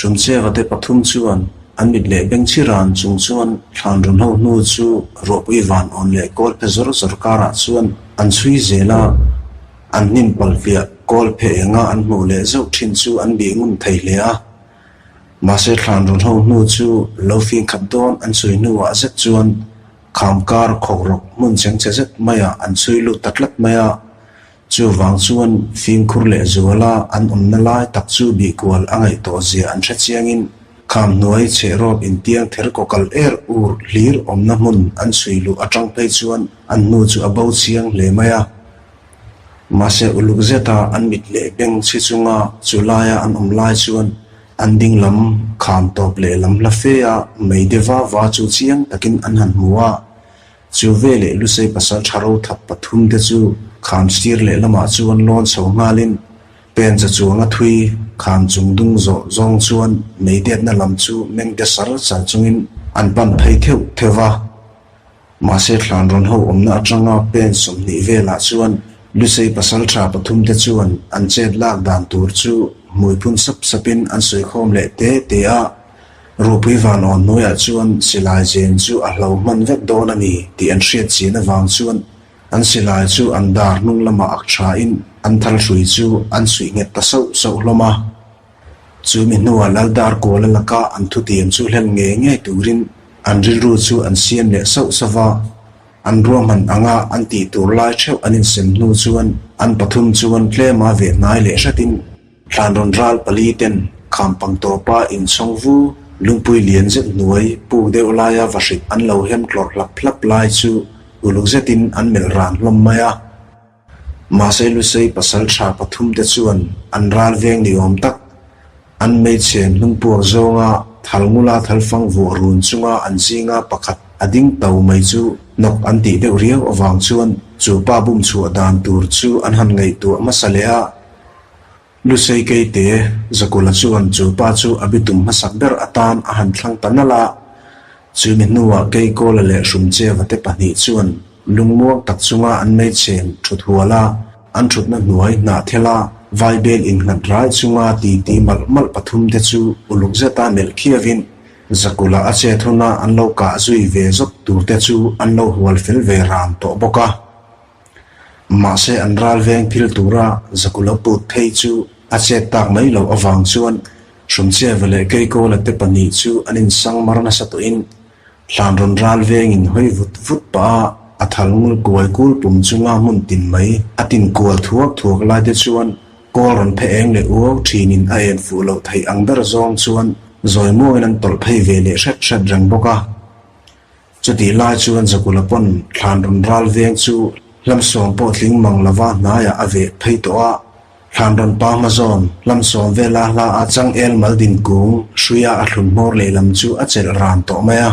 Hrumcheva te pathum chuan an mit leh beng chhi ran chung chuan Thlanrawn ho hnu chu ruahpui van awn leh kawl phe zawr zawr karah chuan an chhui zel a, an hnim palhfiah kawl phe enga an hmuh leh zauh thin chu an bih ngun thei hle a. Mahse Thlanrawn ho hnu chu lo fing khat dawn an chhui hnuah zet chuan kham kar khawkrawk hmun cheng che zet maiah an chhui lut ta tlat mai a. Chuvang chuan fimkhur leh zuala an awmna lai tak chu bihkual a ngaih tawh zia an hre chiangin kham hnuai chhehrawp intiang ther kawkal er ur hlir awmna hmun an chhui luh atang phei chuan an hnu chu a bo chiang hle mai a. Mahse uluk zeta an mit leh beng chhi chunga chu laia an awm lai chuan an ding lam kham tawp leh lam hla fe a mei de va va chu chiang takin an han hmu a. Chu veleh Lusei pasal tha ro thap pathum te chu kham sir leh lamah chuan lawn chho nghalin pen cha chuanga thui kham chung dung zawh zawng chuan mei detna lam chu meng te sar sar chungin an pan phei theuh theuh va. Mahse Thlanrawn ho awmna atanga pen 20 velah chuan Lusei pasal tha pathum te chuan an chet lak dan tur chu hmui phun sap sapin an sawikhawm leh te te a. Rupui van awn hnuaiah chuan silai zen chu a hlo hman vek dawn a ni tih an hriat chian avang chuan an silai chu an dar hnung lamah ak thain an thal hrui chu an suih nghet ta sauh sauh hlawm a. Chu mi hnuah Lal dar kuala laka an thutiam chu hlen ngei ngei turin an rilru chu an siam leh sauh sauh va, an ruahman anga an tih tur lai theuh an insem hnu chuan an pathum chuan tlema veh hnai leh hretin Thlanrawn ral pali ten khampang tawpa inchhawng vu lungpui lian zet hnuai puk deuh laia vahrit an lo hem tlawrh hlap hlap lai chu uluk zetin an melh ran hlawm mai a. Mahse Lusei pasal tha pathum te chuan an ral veng ni awm tak an hmeichhe hnungpuak zawnga thal ngula thalfang vuah run chunga an zinga pakhat a ding to mai chu hnawk an tih deuh riau avang chuan chu pa bum chhuah dan tur chu an han ngaihtuah hmasa leh a. Lusei Keite Zakula chuan chu pa chu a bitum hmasak ber atan a han thlang ta nalh a. Chumi hnuah Keikawla leh Hrumcheva te pahnih chuan lungmuang tak chunga an meichhem thut hual a, an thutna hnuai hnah thel a, vaibel innghat rai chunga titi malh malh pathum te chu uluk zeta melh khiavin Zakula a chet huna an lo kah zui ve zawt tur te chu an lo hual fel ve ran tawh bawk a. Mahse an ral veng phil tura Zakula put phei chu a chet tak mai loh avang chuan Hrumcheva leh Keikawla te pahnih chu an insang mar nasa tawhin Hlanrawn ral vengin hawi vut vut pah a a thal ngul kuai kul pum chunga hmun tin mai a tin kual thuak thuak lai te chuan kawl rawn phe eng leh uau thinin a en fuh loh theih ang ber zawng chuan zawi muangin an tawlh phei ve leh hret hret reng bawk a. Chutih lai chuan Zakula pawn Thlanrawn ral veng chu hlamsawm pawh tling mang lova hnaiah a veh phei tawh a. Thlanrawn pa hma zawn hlamsawm vela hla a changel mal din kung hruia a thlun hmawr lehlam chu a chelh ran tawh mai a.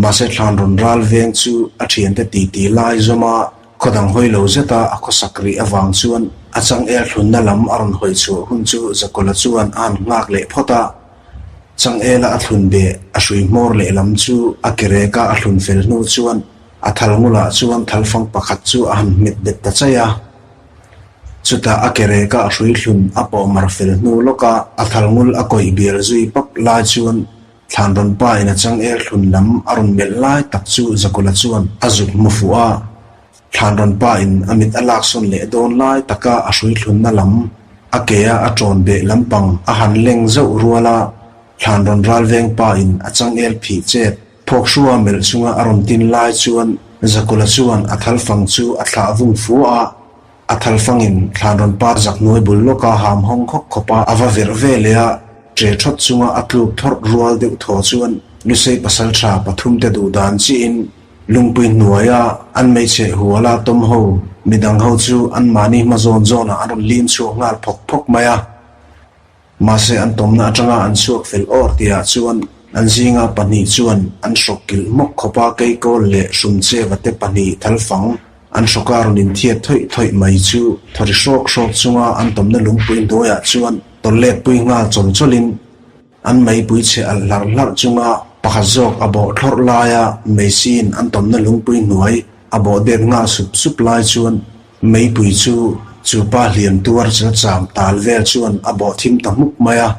Mahse Thlanrawn ral veng chu a thiante titi lai zawm a, khaw dang hawi lo zeta a khawsak rih avang chuan a changel thlunna lam a rawn hawi chhuah hun chu Zakula chuan a han nghak leh phawt a. Changela a thlun beh a hrui hmawr lehlam chu a ke reka a thlun fel hnu chuan a thal ngulah chuan thalfang pakhat chu a han hmet bet ta chaih a. Chutah a ke reka a hrui thlun a pawh mar fel hnu lawka a thal ngul a kawih bial zui pap lai chuan Thlanrawn pa in a changel thlun lam a rawn melh lai tak chu Zakula chuan a zuk hmu fuh a. Thlanrawn pa in a mit a laksawn leh dawn lai taka a hrui thlunna lam a ke a a ṭawn beh lampang a han leng zauh rual a, Thlanrawn ralveng pa in a changel phih chet phawk hrua melh chunga a rawn tin lai chuan Zakula chuan a thalfang chu a thlah vung fu a, a thalfangin Thlanrawn pa zak hnuai bul lawka ham hawng khawp khawp a a va verh ve leh a, ṭe ṭhawt chunga a tluk thawrh rual deuh thaw chuan Lusei pasalṭha pathumte duh dan chiin Lungpui hnuaia an hmeichhe huala tawm ho midang ho chu anmahni hma zawn zawnah an rawn lim chhuak nghal phawk phawk mai a. Mahse an tawmna atanga an chhuak fel awr tihah chuan an zinga pahnih chuan an hrawk kilh hmawk khawp a keikawl leh hrumcheva te pahnih thalfang an hrawka rawn inthiat thawih thawih mai chu thawri hrawk hrawk chunga an tawmna lungpui hnuaiah chuan tawlh pui nghal chawl chawlin An meipui chhe alh hlarh hlarh chunga pakhat zawk a bawh thlawrh laia meisiin an tawmna lungpui hnuai a bawh det nghal sup sup lai chuan meipui chu chu pa hliam tuar chal cham tal vel chuan a bawh thim ta hmuk mai a.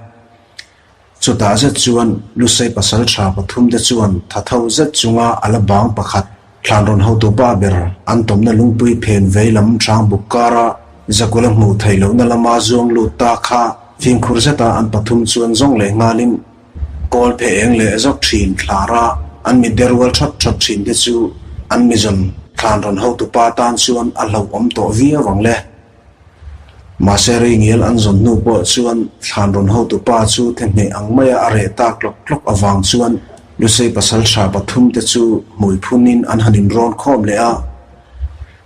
Chutah zet chuan Lusei pasalṭha pathumte chuan thatho zet chunga a la bang pakhat Thlanrawn hotupa ber an tawmna lungpui phen vei lam hrang buk kara Zakula hmuh theih lohna lama zuang lut ta kha fimkhur zeta an pathum chuan zawng leh nghalin kawl phe eng leh zawk thin thlara an mit de rual thap thap thin te chu an mizawn Thlanrawn hotupa tan chuan a hlauhawm tawh viau ang le. Mahse rei ngial an zawn hnu pawh chuan thlan rawn hotupa chu thehmeh ang maia a reh tak tlawk tlawk avang chuan Lusei pasalṭha pathumte chu hmui phunin an han inrawn khawm leh a.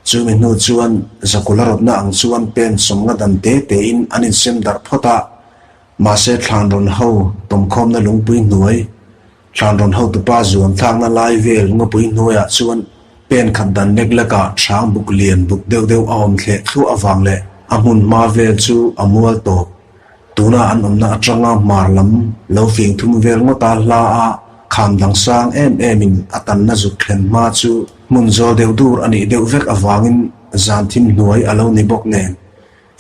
Chumi hnu chuan Zakula rawtna ang chuan pen sawmnga dan te tein an insem darh phawt a. Mahse thlan rawn ho tawmkhawmna lungpui hnuai Thlanrawn hotupa zuan thlakna lai vel ngawpui hnuaiah chuan pen khat dan lek lekah hrang buk lian buk deuh deuh a awm thleh thluah avang leh a hmun hma vel chu a mual tawp. Tuna an awmna atanga hmar lam lo fing thum vel ngawta hla a kham dang sang em emin a tanna zuk thlen hma chu hmun zawl deuh dur a nih deuh vek avangin zan thim hnuai a lo ni bawk nen.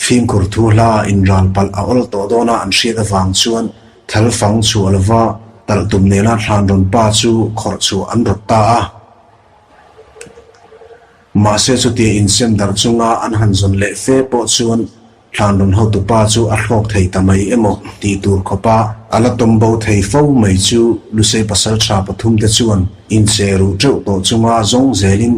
Fimkhur thu hla inral palh a awl tawh dawna an hriat avang chuan thal fang chhuah lova talh tum nena thlanrawn pa chu khawrh chhuah an rawt ta a. Mahse chutia insem darh chunga an han zawn leh fe pawh chuan thlanrawn hotupa chu a hlawk thei ta mai emaw tih tur khawpa a la tawm bo thei fo mai chu Lusei pasaltha pathumte chuan inche ruh teuh tawh chunga zawng zelin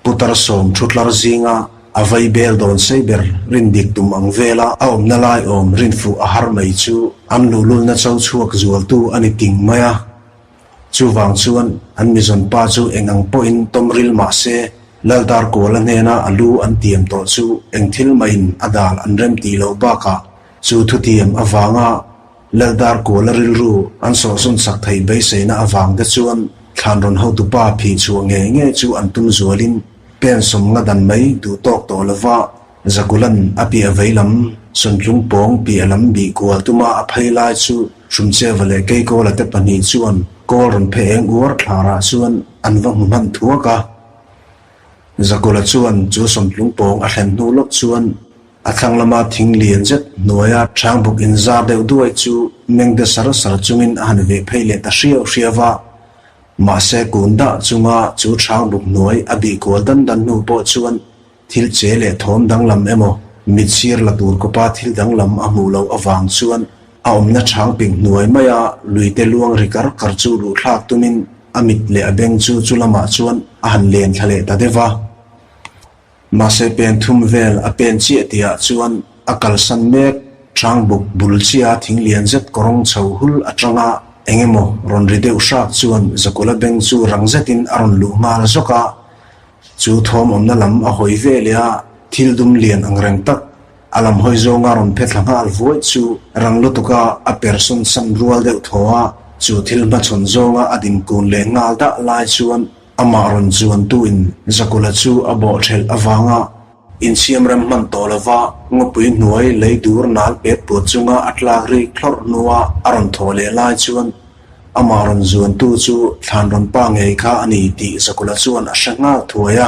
Putar sawm thutlar zinga a vai bel dawn sei ber rin dik tum ang vela a awmna lai awm rin fuh a har mai chu an luhlulna cho chhuak zualtu a ni ting mai a. Chuvang chuan an mizawn pa chu eng ang pawhin tawm ril mah se Laldar Kuala hnena a lu an tiam tawh chu eng thil mahin a dal an rem tih loh bakah chu thutiam avanga Laldar Kuala rilru an sawhsawn sak theih beiseina avang te chuan Thlanrawn hotupa phih chhuah ngei ngei chu an tum zualin pen sawm nga dan mai duh tawk tawh lova Zakulan a piah vei lam Sawntlung pawng piah lam bih kual tuma a phei lai chu Hrumcheva leh Keikawla te pahnih chuan kawl rawn phe eng uar thlarah chuan an va hmu hman thuak a. Zakula chuan chu Sawntlung pawng a thlen hnu lawk chuan A thlang lama thing lian zet hnuaia hrang buk inzar deuh duai chu meng de sar sar chungin a han veh phei leh ta hriau hriau a. Mahse kun dah chunga chu hrang buk hnuai a bih kual dan dan hnu pawh chuan thil che leh thawm danglam emaw mitsir la tur kawpa thil danglam a hmuh loh avang chuan a awmna hrang ping hnuai maia luite luang ri kar kar chu luhthlak tumin a mit leh a beng chu chu lamah chuan a han len thla leh ta deuh va. Mahse pen thum vel a pen chiah tihah chuan a kalsan mek hrang buk bul chiah thing lian zet kawrawng chho hul atanga eng emaw rawn ri deuh hrak chuan Zakula beng chu rang zetin a rawn luh nghal zawk a. Chu thawm awmna lam a hawi ve leh a, thil dum lian ang reng tak a lam hawi zawnga rawn phe thla nghal vuai chu rang lutuka a persawn san rual deuh thaw a, chu thil hmachhawn zawnga a din kun leh nghal dah lai chuan Amah rawn zuantuin Zakula chu a bawh ṭhelh avanga insiam rem hman tawh lova ngawpui hnuai lei dur nal pet puat chunga a tlak rik thlawrh hnua a rawn thawh leh lai chuan amah rawn zuantu chu thlanrawn pa ngei kha a ni tih Zakula chuan a hre nghal thuai a.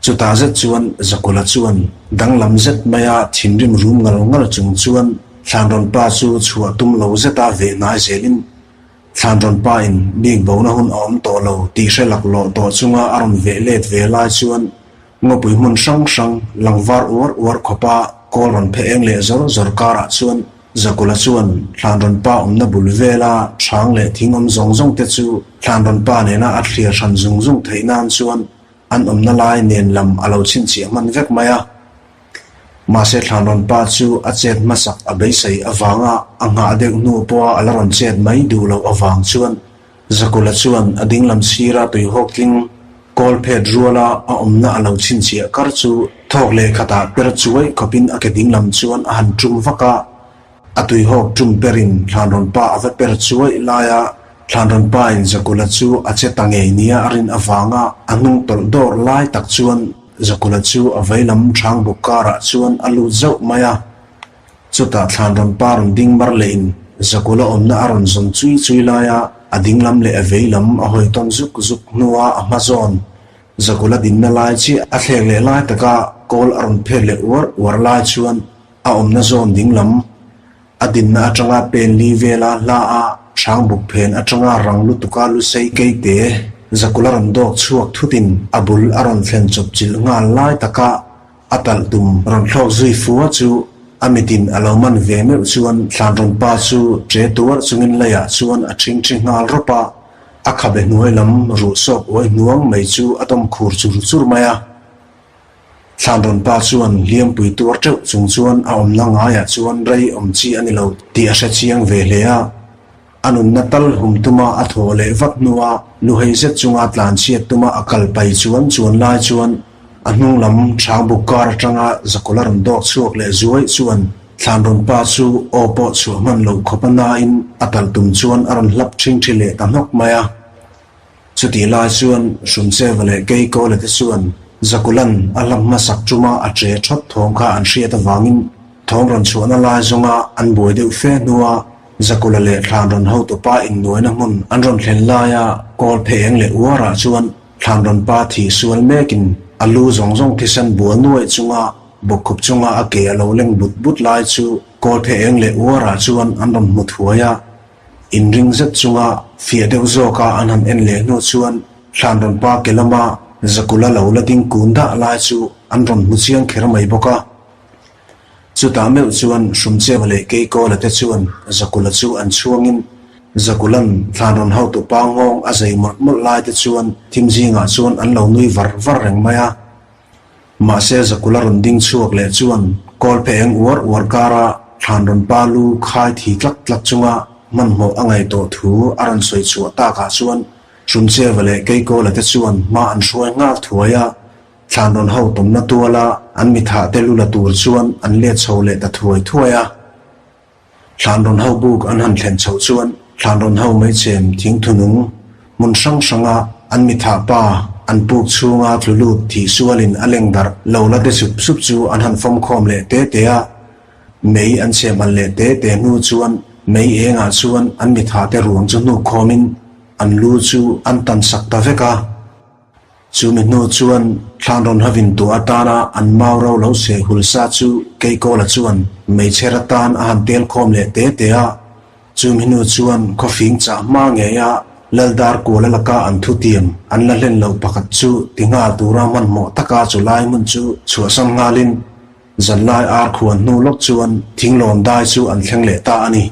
Chutah zet chuan Zakula chuan danglam zet maia thinrim rum ngal ngal chung chuan Thlanrawn pa chu chhuah tum lo zeta veh hnai zelin Thlanrawn pa in bik bona hun a awm tawh lo tih hre laklawh tawh chunga a rawn veh let ve lai chuan ngawpui hmun hrang hrang langvar uar uar khawpa kawl rawn phe eng leh zawr zawr karah chuan Zakula chuan Thlanrawn pa awmna bul vela hrang leh thing awm zawng zawng te chu Thlanrawn pa nena a thlir hran zung zung theih nan chuan An awmna lai nen lam a lo chhinchhiah hman vek mai a. Mahse Thlanrawn pa chu a chet hmasak a beisei avanga a nghah deuh hnu pawha a la rawn chet mai duh loh avang chuan Zakula chuan a dinglam sira tuihawk tling kawl phet ruala a awmna a lo chhinchhiah kar chu thawk leh khatah per chuai khawpin a ke dinglam chuan a han tum vak a. A tuihawk tum perin Thlanrawn pa a va per chuaih laia Thlanrawn pain Zakula chu a che ta ngei nia a rin avanga a hnung tawlh dawr lai tak chuan Zakula chu a veilam hrang buk karah chuan a lut zauh mai a. Chutah Thlanrawn pa rawn ding mar lehin Zakula awmna a rawn zawn chui chui laia a dinglam leh a veilam a hawi tawn zuk zuk hnua a hma zawn Zakula dinna lai chiah a thlek leh lai taka kawl a rawn phet leh uar uar lai chuan a awmna zawn dinglam. A dinna atanga pen li vela hla a Hrangbuk phen atanga rang lutuka lusei keite zakul a rawn dawk chhuak thutin a bul a rawn thlen chawp chilh nghal lai taka a talh tum rawn thlawk zui fua chu a mitin a lo man ve meuh chuan Thlanrawn pa chu ṭe tuar chungin leiah chuan a ṭhingṭhi nghal rawp a, a khabe hnuai lam ruh sawk uai hnuang mai chu a dawm khur chur chur mai a. Thlanrawn pa chuan hliampui tuar teuh chung chuan a awmna ngaiah chuan rei awm chi a ni lo tih a hre chiang ve hle a. A nunna tal hum tuma a thawh leh vat hnua luhei zet chunga tlanchhiat tuma a kal pai chuan chuan lai chuan a hnung lam Hrang buk kar atanga Zakawla rawn dawk chhuak leh zuai chuan Thlanrawn pa chu aw pawh chhuah hman loh khawp a nain a talh tum chuan a rawn hlap ṭhingṭhi leh ta hnawk mai a. Chutih lai chuan Hrumcheva leh Keikawla te chuan Zakulan a hlap hmasak ṭuma a ṭe ṭhawt thawm kha an hriat avangin thawm rawn chhuahna lai zawnga an buai deuh fe hnua Zakula leh Thlanrawn hotupa innuaina hmun an rawn thlen laia kawl phe eng leh uarah chuan Thlanrawn pa thih sual mekin a lu zawng zawng thisen bual nuaih chunga bawkkhup chunga a ke a lo leng but but lai chu kawl phe eng leh uarah chuan an rawn hmu thuai a. Inring zet chunga fiah deuh zawka an han en leh hnu chuan Thlanrawn pa ke lama Zakula lo la ding kun dah lai chu an rawn hmu chiang kher mai bawk a. Chutah meuh chuan Hrumcheva leh Keikawla te chuan Zakula chu an chhuangin Zakulan Thlanrawn hotu pa nghawng a zei mawlh mawlh lai te chuan thim zingah chuan an lo nui var var reng mai a. Mahse Zakula rawn ding chhuak leh chuan kawl phe eng uar uar kara Thlanrawn pa lu khai thi tlak tlak chunga hmanhmawh a ngaih tawh thu a rawn sawi chhuah takah chuan Hrumcheva leh Keikawla te chuan hma an hruai nghal thuai a, Thlanrawn ho tawmna tuala an mithah te lu la tur chuan an let chho leh ta thuai thuai a. Thlanrawn ho buk an han thlen chhoh chuan Thlanrawn ho meichhem thingthunung hmun hrang hranga an mithah pa an puk chhunga tlu lut thih sualin a leng darh lo la de sup sup chu an han fawm khawm leh te te a. Mei an chhem al leh te te hnu chuan mei engah chuan an mithah te ruang chu hnuk khawmin an lu chu an tan sak ta vek a. Chu mi hnu chuan Thlanrawn havin tuah atana an mau ro lo seh hul sa chu Keikawla chuan meichher atan a han tel khawm leh te te a. Chu mi hnu chuan khawfing chah hma ngeia Laldar kuala laka an thutiam an la hlen loh pakhat chu ti nghal tura hmanhmawh taka chu lai hmun chu chhuahsan nghalin zanlai ar khuan hnu lawk chuan thinglawn dai chu an thleng leh ta a ni.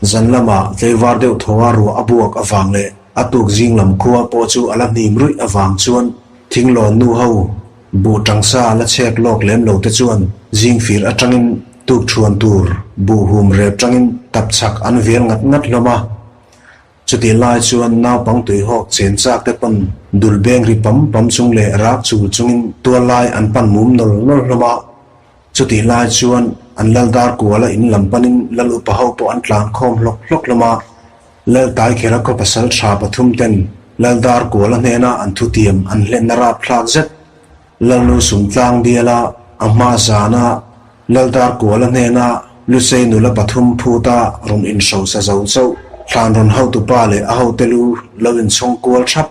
Zan lamah tleivar deuh thaw a ruah a buak avang leh a tuk zing lam khua pawh chu a la hnim ruih avang chuan thinglawn nu ho buh tangsa la chhek lawk lem lo te chuan zing fir atangin tuk thuan tur buh hum rep tangin tap chak an vel ngat ngat hlawm a. Chutih lai chuan naupang tuihawk chen chak te pawn dul beng ri pam pam chung leh rak chul chungin tual lai an pan mum nawl nawl hlawm a. Chutih lai chuan an lal dar kuala in lam panin lal upa ho pawh an tlan khawm hlawk hlawk hlawm a. Lal Taikhera khaw pasal tha pathum ten lal dar kuala hnena an thutiam an hlenna rapthlak zet Lalnu Sumtlang biala a hma zana lal dar kuala hnena Lusei nula pathum phuta rawn inhrosa zo chauh Thlanrawn hotupa leh a hote lu lo inchhawng kual thap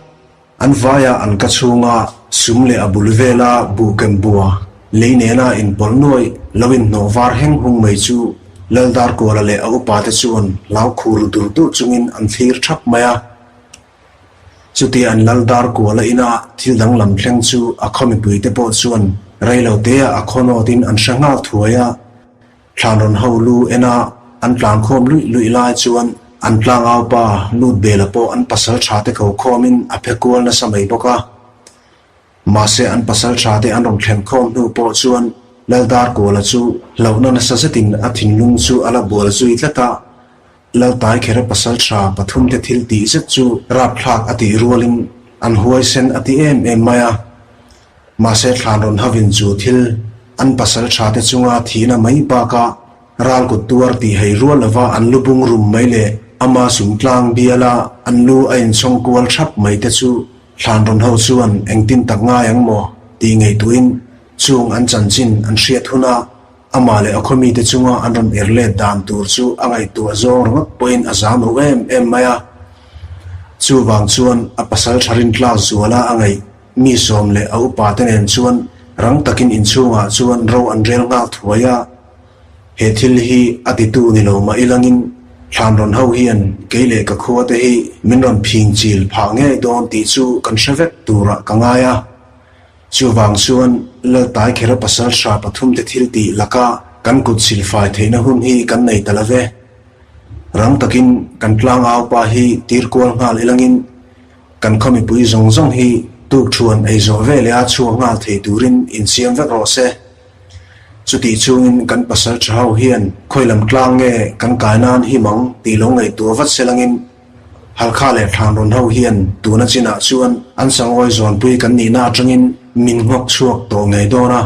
An vaia an ka chhunga sum leh a bul vela buh kem bua lei nena inpawlh nuaih lo inhnawh var heng hung mai chu Laldarkuala leh a upate chuan hlau khur ru dur dur chungin an thlir thap mai a. Chutia an Laldarkuala ina thil danglam thleng chu a khaw mipuite pawh chuan reilotea a khaw nawtin an hre nghal thuai a. Thlanrawn ho lu en a, an tlan khawm luih luih lai chuan an tlangau pa lut bela pawh an pasal tha te ko khawmin a phe kual nasa mai bawk a. Mahse an pasal tha te an rawn thlen khawm hnu pawh chuan Laldarkuala chu hlauhna nasa zetin a thinlung chu a la bual zui tlat a. Laltaikhera pasal tha pathum te thil tih zet chu rapthlak a tih rualin an huaisen a ti em em mai a. Mahse Thlanrawn havin chu thil an pasal tha te chunga thihna mai baka ral kut tuar tih hei rual lova an lu bung rum mai leh ama sum tlang biala an lu a inchhawng kual thap mai te chu Thlanrawn ho chuan engtin tak ngai ang maw tih ngaihtuahin chung an chanchin an hriat huna Amah leh a khawmite chunga an rawn er let dan tur chu a ngaihtuah zawng ringawt pawhin a zam ru em em mai a. Chuvang chuan a pasal tha rintlak zuala a ngaih mi sawm leh a upate nen chuan rang takin inchhungah chuan ro an rel nghal thuai a. He thil hi a titu ni lo mah ilangin Thlanrawn ho hian kei leh ka khua te hi min rawn phing chil phah ngei dawn tih chu kan hre vek turah ka ngai a. Chuvang chuan Laltai Khera pasal hra pathumte thil tih laka kan kut silfai theihna hun hi kan nei ta lo ve. Rang takin kan tlangau pa hi tir kual nghal ilangin kan khaw mipui zawng zawng hi tukthuan ei zawh veleh a chhuak nghal thei turin insiam vek rawh se. Chutih chungin kan pasal tha ho hian khawi lam tlang nge kan kai nan him ang tih lo ngaihtuah vat selangin Halkha leh Thlanrawn ho hian tuna chinah chuan an sangawi zawnpui kan nihna atangin min nghawk chhuak tawh ngei dawn a.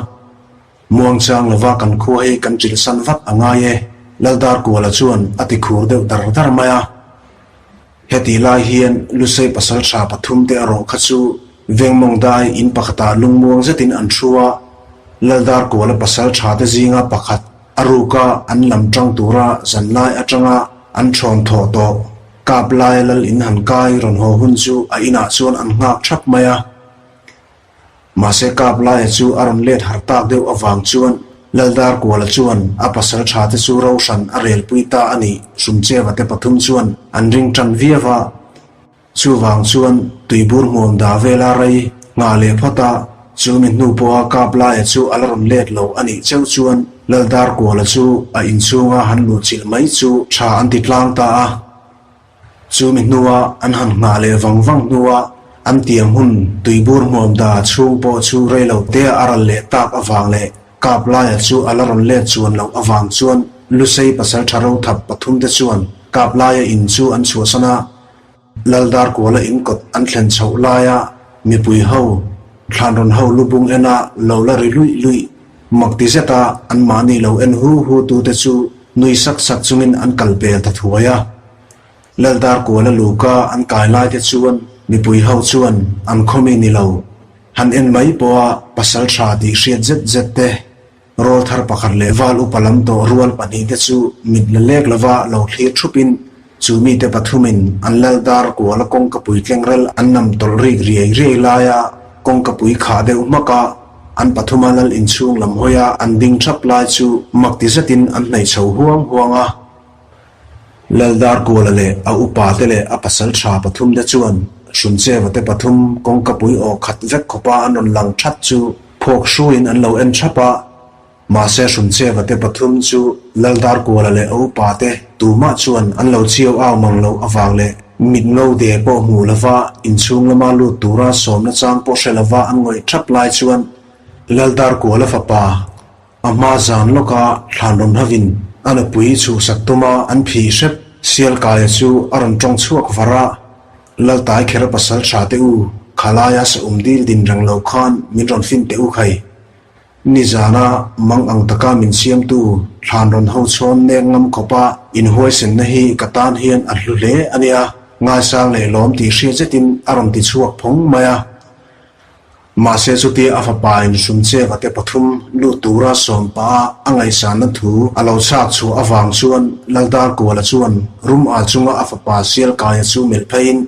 Muangchang lova kan khua hi kan chilhsan vat a ngai e, Laldarkuala chuan a ti khur deuh dar dar mai a. Hetih lai hian Lusei pasal tha pathumte erawh kha chu Vengmawng dai in pakhatah lungmuang zetin an thu a, Laldarkuala pasal thate zinga pakhat a ruka an lam tang tura zanlai atanga an thawn thawh tawh kap laia lal in han kai rawn haw hun chu a inah chuan an nghak thap mai a. Mahse kap laia chu a rawn let har tak deuh avang chuan Laldarkuala chuan a pasal tha te chu ro hran a relpui ta a nih Hrumcheva te pathum chuan an ring tan viau a. Chuvang chuan tuibur hmuam da vela rei nghah leh phawt a, chu mi hnu pawha kap laia chu a la rawn let lo a nih cheu chuan Laldarkuala chu a inchhunga han luhchilh mai chu tha an ti tlang ta a. Chu mi hnua an han nghah leh vang vang hnua an tiam hun tuibur hmuam da chhung pawh chu rei lo tea a ral leh tak avang leh kap laia chu a la rawn let chuan loh avang chuan Lusei pasal tha rothap pathumte chuan kap laia in chu an chhuahsan a. Laldarkuala in kawt an thlen chhoh laia mipui ho Thlanrawn ho lubung ena lo la ri luih luih mak ti zeta anmahni lo en hu hu tute chu nui sak sak chungin an kal pel ta thuai a. Laldarkuala luka an kai lai te chuan mipui ho chuan an khawmi ni lo han en mai pawha pasal tha tih hriat zet zet te Rawlthar pakhat leh val upa lam tawh rual pahnihte chu mit la lek lova lo thlir thupin chu mite pathumin an lal dar kuala kawngkapui tlengrel an nam tawlh rik riai riai laia kawngkapui khah deuh hmak a, an pathuma lal inchhung lam hawia an ding thap lai chu mak ti zetin an hnaih chho huang huang a. Laldarkuala leh a upate leh a pasal tha pathumte chuan Hrumcheva te pathum kawngkapui aw khat vek khawpa an rawn lang that chu phawk hruaiin an lo en thap a. Mahse Hrumcheva te pathum chu Laldarkuala leh a upate tumah chuan an lo chiau au mang loh avang leh mit ngo de pawh hmuh lova inchhung lama lut tura sawmna chang pawh hre lova an ngawih thap lai chuan Laldarkuala fapa A hma zan lawka thlanrawn hovin a nupui chhuhsak tuma an phih hrep Sialkaia chu a rawn tawng chhuak var a, Laltai kher pasal tha teh u, khalaia sa um dil din reng lo khan min rawn fin teh u khai. Nizana mang ang taka min siamtu thlanrawn ho chhawn nek ngam khawpa inhuaisenna hi ka tan hian a hlu hle a nia, ngaisang leh lawm tih hriat zetin a rawn ti chhuak phawng mai a. Mahse chutia a fapa in Hrumcheva te pathum lut tura sawm pah a a ngaihsanna thu a lo chhak chhuah avang chuan Laldarkuala chuan rum al chunga a fapa Sialkaia chu melh pheiin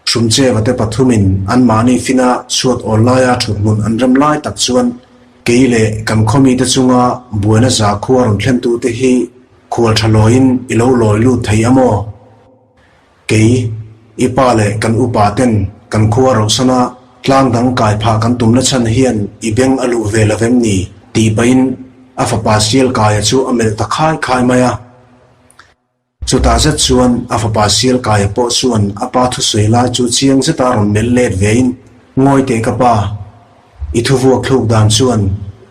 Hrumcheva te pathumin anmahni fina chhuat awl laia thuthmun an rem lai tak chuan kei leh kan khawmite chunga buaina zakhua rawn thlentute hi khual tha lawiin i lo lawi lut thei a maw? Kei, i pa leh kan upa ten kan khua rohsana tlang dang kai phah kan tumna chhan hian i beng a luh ve lo vem ni? tih pahin a fapa Sialkaia chu a melh ta khai khai mai a. Chutah zet chuan a fapa Sialkaia pawh chuan a pa thusawi lai chu chiang zeta rawn melh let vein, Ngawi teh ka pa, i thu vuak thluk dan chuan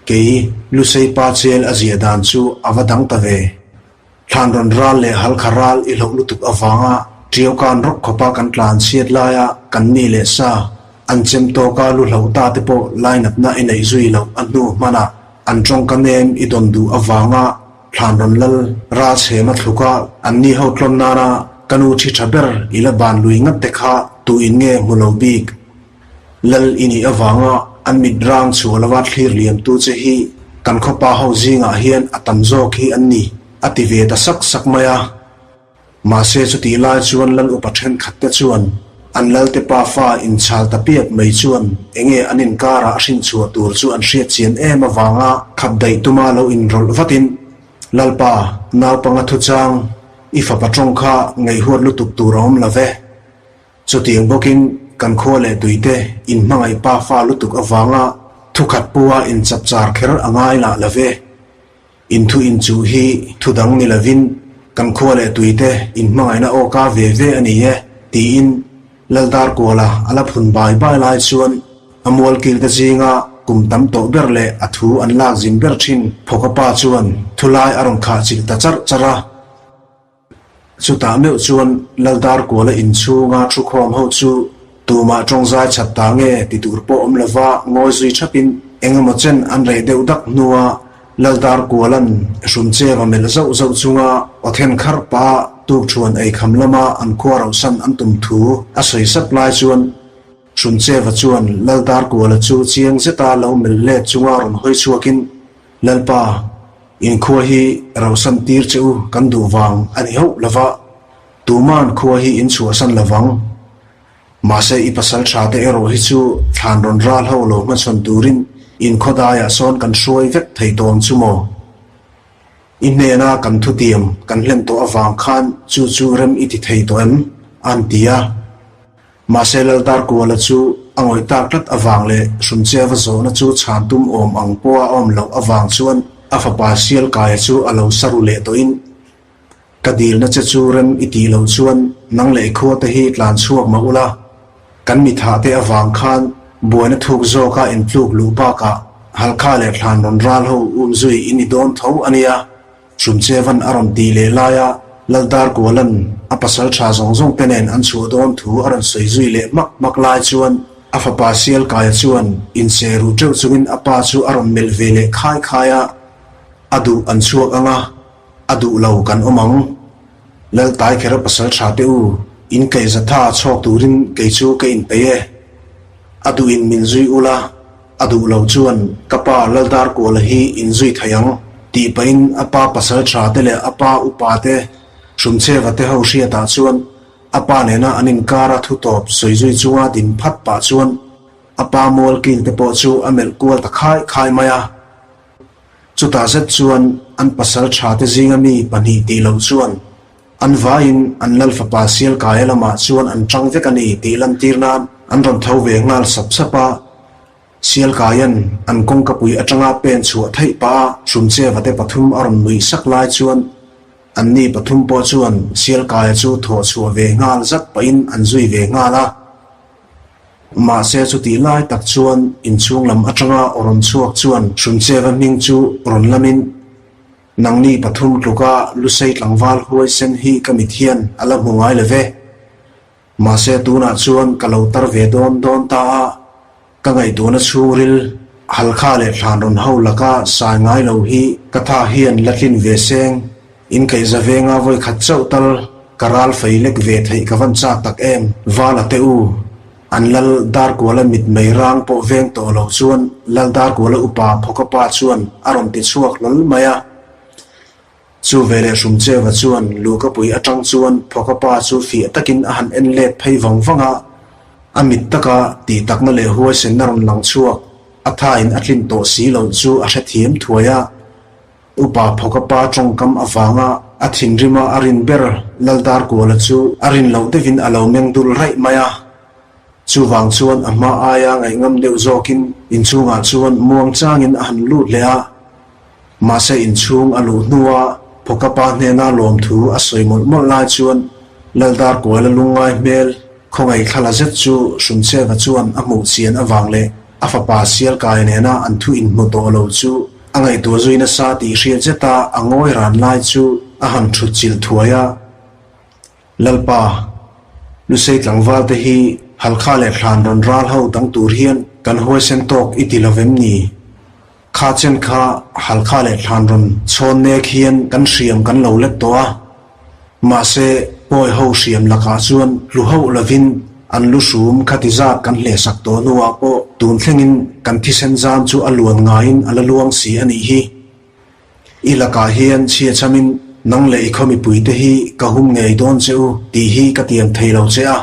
kei Lusei pa chel a ziah dan chu a va dang ta ve. Thlanrawn ral leh halkha ral i hloh lutuk avanga Ṭiaukan rawk khawpa kan tlan chhiat laia kan ni leh sa an chem tawka lu hloh ta te pawh lainatna i neih zui loh a hnu hmanah an tawngka nem i dawn duh avanga Thlanrawn lal ral chhema thluka an ni ho tlawn nana ka nu thi tha ber i la ban lui ngat te kha tuin nge hmu lo bik Lal i nih avanga an mit rang chhuah lova thlir liamtu che hi kan khawpa ho zingah hian a tam zawk hi an ni, a ti ve ta sak sak mai a. Mahse chutih lai chuan Lal upa thenkhat te chuan an Lalte pafa inchhal ta piap mai chuan enge an inkarah a hrinchhuah tur chu an hriat chian em avanga khap daih tuma lo inrawlh vatin. Lalpa, naupanga thuchang i fapa tawng kha ngaihhuat lutuk tur a awm lo ve. Chutiang bawkin kan khua leh tuite inhmangaih pa fa lutuk avanga thukhat pua inchapchar kher a ngai lah lo ve. In thu inchuh hi thu dang ni lovin kan khua leh tuite inhmangaihna awka ve ve a ni e, tiin Laldarkuala a la phun bai bai lai chuan a mualkilte zinga kum tam tawh ber leh a thu an lak zin ber thin Phawka pa chuan thulai a rawn khah chilh ta charh charh a. Chutah meuh chuan Laldarkuala inchhunga thukhawm ho chu tumah tawngzai chhat ta nge ti tur pawh awm lova ngawi zui thapin eng emaw chen an reh deuh dak hnua Laldarkuala'n Hrumcheva melh zauh zauh chunga aw then kharh pah tukthuan eikham lama an khua rohsan an tum thu a sawi sap lai chuan Hrumcheva chuan Laldarkuala chu chiang zeta lo melh let chunga rawn hawi chhuakin Lalpa, inkhua hi rohsan tir che u kan duh vang a ni hauh lova, tuma'n khua hi in chhuahsan lovang. Mahse i pasal tha te erawh hi chu thlan rawn ral ho lo hmachhawn turin inkhua daiah sawn kan hruai vek thei tawng chu maw? I hnena kan thutiam kan hlen tawh avang khan chu chu rem i ti thei tawh em? A'n ti a. Mahse Laldarkuala chu a ngawih tak tlat avang leh Hrumcheva zawhna chu chhan tum awm ang pawha a awm loh avang chuan a fapa Sialkaia chu a lo sa ru leh tawhin, Ka dilna che chu rem i tih loh chuan nang leh i khuate hi tlan chhuak mah ula, kan mithah te avang khan buaina thuk zawka intluk luh bakah Halkha leh thlan rawn ral ho umzui i ni dawn tho a nia. Hrumchevan a rawn tih leh laia Laldarkuala'n a pasal tha zawng zawng te nen an chhuah dawn thu a rawn sawi zui leh hmak hmak lai chuan a fapa Sialkaia chuan inse ruh teuh chungin a pa chu a rawn melh ve leh khai khai a, a duh an chhuak ang a, a duh lo kan awm ang. Laltaikhera pasal tha te u, in kaihzatha chhawk turin kei chu ka inpeih e. A duhin min zui ula. A duh lo chuan ka pa Laldarkuala hi in zui thei ang tih pahin a pa pasal tha te leh a pa upa te Hrumcheva te ho hriatah chuan a pa nena an inkara thu tawp sawi zui chunga din phat pah chuan a pa mual kil te pawh chu a melh kual ta khai khai mai a. Chutah zet chuan an pasal tha te zinga mi pahnih tih loh chuan An vaiin an lal fapa Sialkaia lamah chuan an tang vek a ni tih lantir nan an rawn tho ve nghal sap sap a. Sialkaia'n an kawngkapui atanga pen chhuah theih pah a Hrumcheva te pathum a rawn nuih sak lai chuan anni pathum pawh chuan Sialkaia chu thawh chhuah ve nghal zat pahin an zui ve nghal a. Mahse chutih lai tak chuan inchhung lam atanga aw rawn chhuak chuan Hrumcheva hming chu rawn lamin Nangni pathum tluka Lusei tlangval huaisen hi ka mit hian a la hmu ngai lo ve. Mahse tunah chuan ka lo tar ve dawn dawn ta a, ka ngaihtuahna chhungril Halkha leh Thlanrawn ho laka sai ngai lo hi ka tha hian la tlin ve seng. Inkaihza venga vawi khat chauh tal ka ral fei lek ve theih ka van chak tak em. Vala te u, an lal Darkuala mit mei rang pawh veng tawh lo chuan lal Darkuala upa Phawka pa chuan a rawn ti chhuak hlawl mai a. Chu veleh Hrumcheva chuan Lukapui atang chuan Phawka pa chu fiah takin a han en let phei vang vang a, a mit taka tih takna leh huaisenna rawn lang chhuak a thain a tlin tawh si loh chu a hrethiam thuai a. Upa Phawka pa tawngkam avanga a thinrima a rin ber Laldarkuala chu a rin loh deuhin a lo meng dul raih mai a. Chuvang chuan a hma aia ngaihngam deuh zawkin inchhungah chuan muang changin a han lut leh a. Mahse inchhung a luh hnua Phawka pa hnena lawmthu a sawi mawlh mawlh lai chuan Laldarkuala lungngai hmel Khawngaih thlala zet chu Hrumcheva chuan a hmuh chian avang leh a fapa Sialkai nena an thu inhmu tawh lo chu a ngaihtuah zui nasa tih hriat zeta a ngawi ran lai chu a han thut chilh thuai a. Lalpa, Lusei tlangval te hi Halkha leh Thlan rawn ral ho dang tur hian kan huaisen tawk i ti lo vem ni? Kha chen kha Halkha leh Thlan rawn chhawn nek hian kan hriam kan lo let tawh a. Mahse, pawi ho hriam lakah chuan hlu hauh lovin an lu hrum khati zat kan hlehsak tawh hnuah pawh tun thlengin kan thisen zam chu a luan ngaiin a la luang si a nih hi. I lakah hian chhia chamin nang leh i khaw mipuite hi ka hum ngei dawn che u tih hi ka tiam thei lo che a.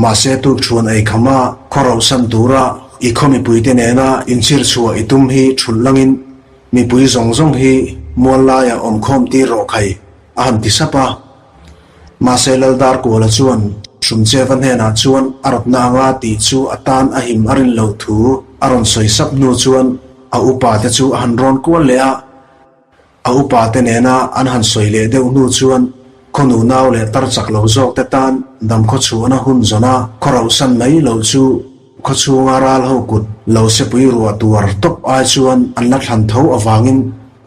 Mahse tukṭhuan ei kham a, khaw rohsan tura i khaw mipuite nena inchhir chhuah i tum hi ṭhulh langin mipui zawng zawng hi. Mual laiah awm khawm tir rawh khai, a han ti sap a. Mahse Laldarkuala chuan Hrumcheva hnenah chuan a rawtna anga tih chu a tan a him a rin loh thu a rawn sawi sap hnu chuan a upa te chu a han rawn kual leh a. A upa te nena an han sawi leh deuh hnu chuan khaw nunau leh tar chak lo zawk te tan dam khaw chhuahna hun zawna khaw rauhsan mai loh chu khaw chhunga ral ho kut lo sepui ruah tuar tawp ai chuan an la thlan tho avangin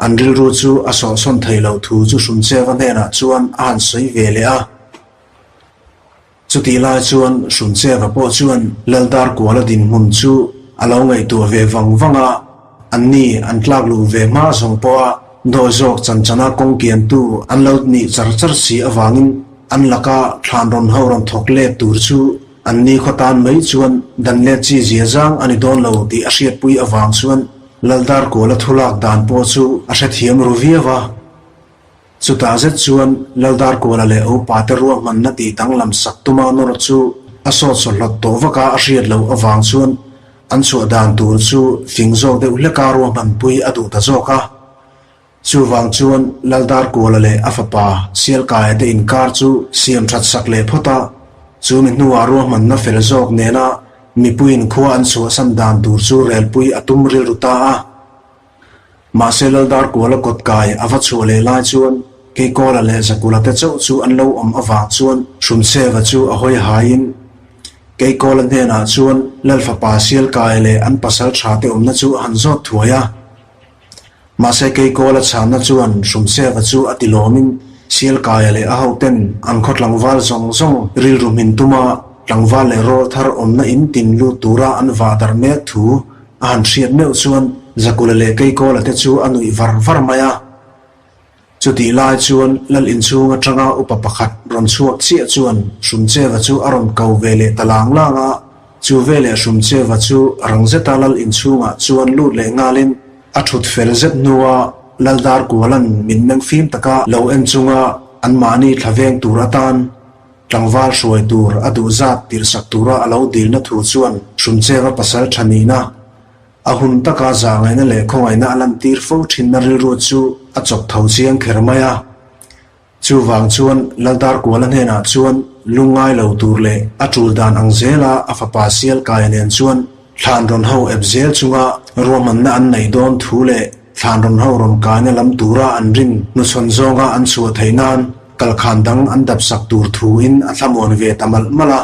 an rilru chu a sawhsawn thei loh thu chu Hrumcheva hnenah chuan a han sawi ve leh a. Chutih lai chuan Hrumcheva pawh chuan Laldarkuala dinhmun chu a lo ngaihtuah ve vang vang a, anni an tlak luh ve hma zawng pawha dawi zawk chan chana kawng kiantu an lo nih char char si avangin an laka thlan rawn ho rawn thawk let tur chu anni khaw tan mai chuan dan let chi zia zang a ni dawn lo tih a hriatpui avang chuan Laldarkuala thulak dan pawh chu a hrethiam ru viau a. Chutah zet chuan Laldarkuala leh Opa te ruahmanna tih danglam sak tuma nawr chu a sawt sawhlawt tawh vaka a hriat loh avang chuan an chhuah dan tur chu fing zawk deuh hleka ruahmanpui a duh ta zawk a. Chuvang chuan Laldarkuala leh a fapa Sialkaia te inkar chu siam that sak leh phawt a, chu mi hnuah ruahmanna fel zawk nena mipuiin khua an chhuahsan dan tur chu relpui a tum rilru ta a. Mahse Laldarkuala kawt kai a va chhuah leh lai chuan Keikawla leh Zakula te chauh chu an lo awm avang chuan Hrumcheva chu a hawi haiin Keikawla hnenah chuan Lalfapa Sialkai leh an pasal tha te awmna chu a han zawt thuai a. Mahse Keikawla chhanna chuan Hrumcheva chu a ti lawmin Sialkaia leh a hoten an khaw tlangval zawng zawng rilru hmin tuma tlangval leh rawl thar awmna in tin lut tura an vah darh mek thu A han hriat meuh chuan Zakula leh Keikawla te chu a nuih var var mai a. Chutih lai chuan Lal inchhung atanga upa pakhat rawn chhuak chiah chuan Hrumcheva chu a rawn ko ve leh ta lang lang a. Chu veleh Hrumcheva chu rang zeta Lal inchhungah chuan lut leh nghalin a thut fel zet hnua Lal Darkuala'n mitmeng fim taka lo en chunga anmahni thla veng tur atan Tlangval hruai tur a duh zat tirhsak tura a lo dilna thu chuan Hrumcheva pasal tha nihna, a hun taka zahngaihna leh khawngaihna a lantir fo thinna rilru chu a chawk tho chiang kher mai a. Chuvang chuan Laldarkuala hnenah chuan lungngai lo tur leh a tul dan ang zela a fapa Sialkaia nen chuan Thlan rawn ho ep zel chunga ruahmanna an neih dawn thu leh thlan rawn ho rawn kaina lam tura an rin hnuchhawn zawnga an chhuah theih nan kalkhan dang an dap sak tur thuin a thlamuan ve ta malh malh a.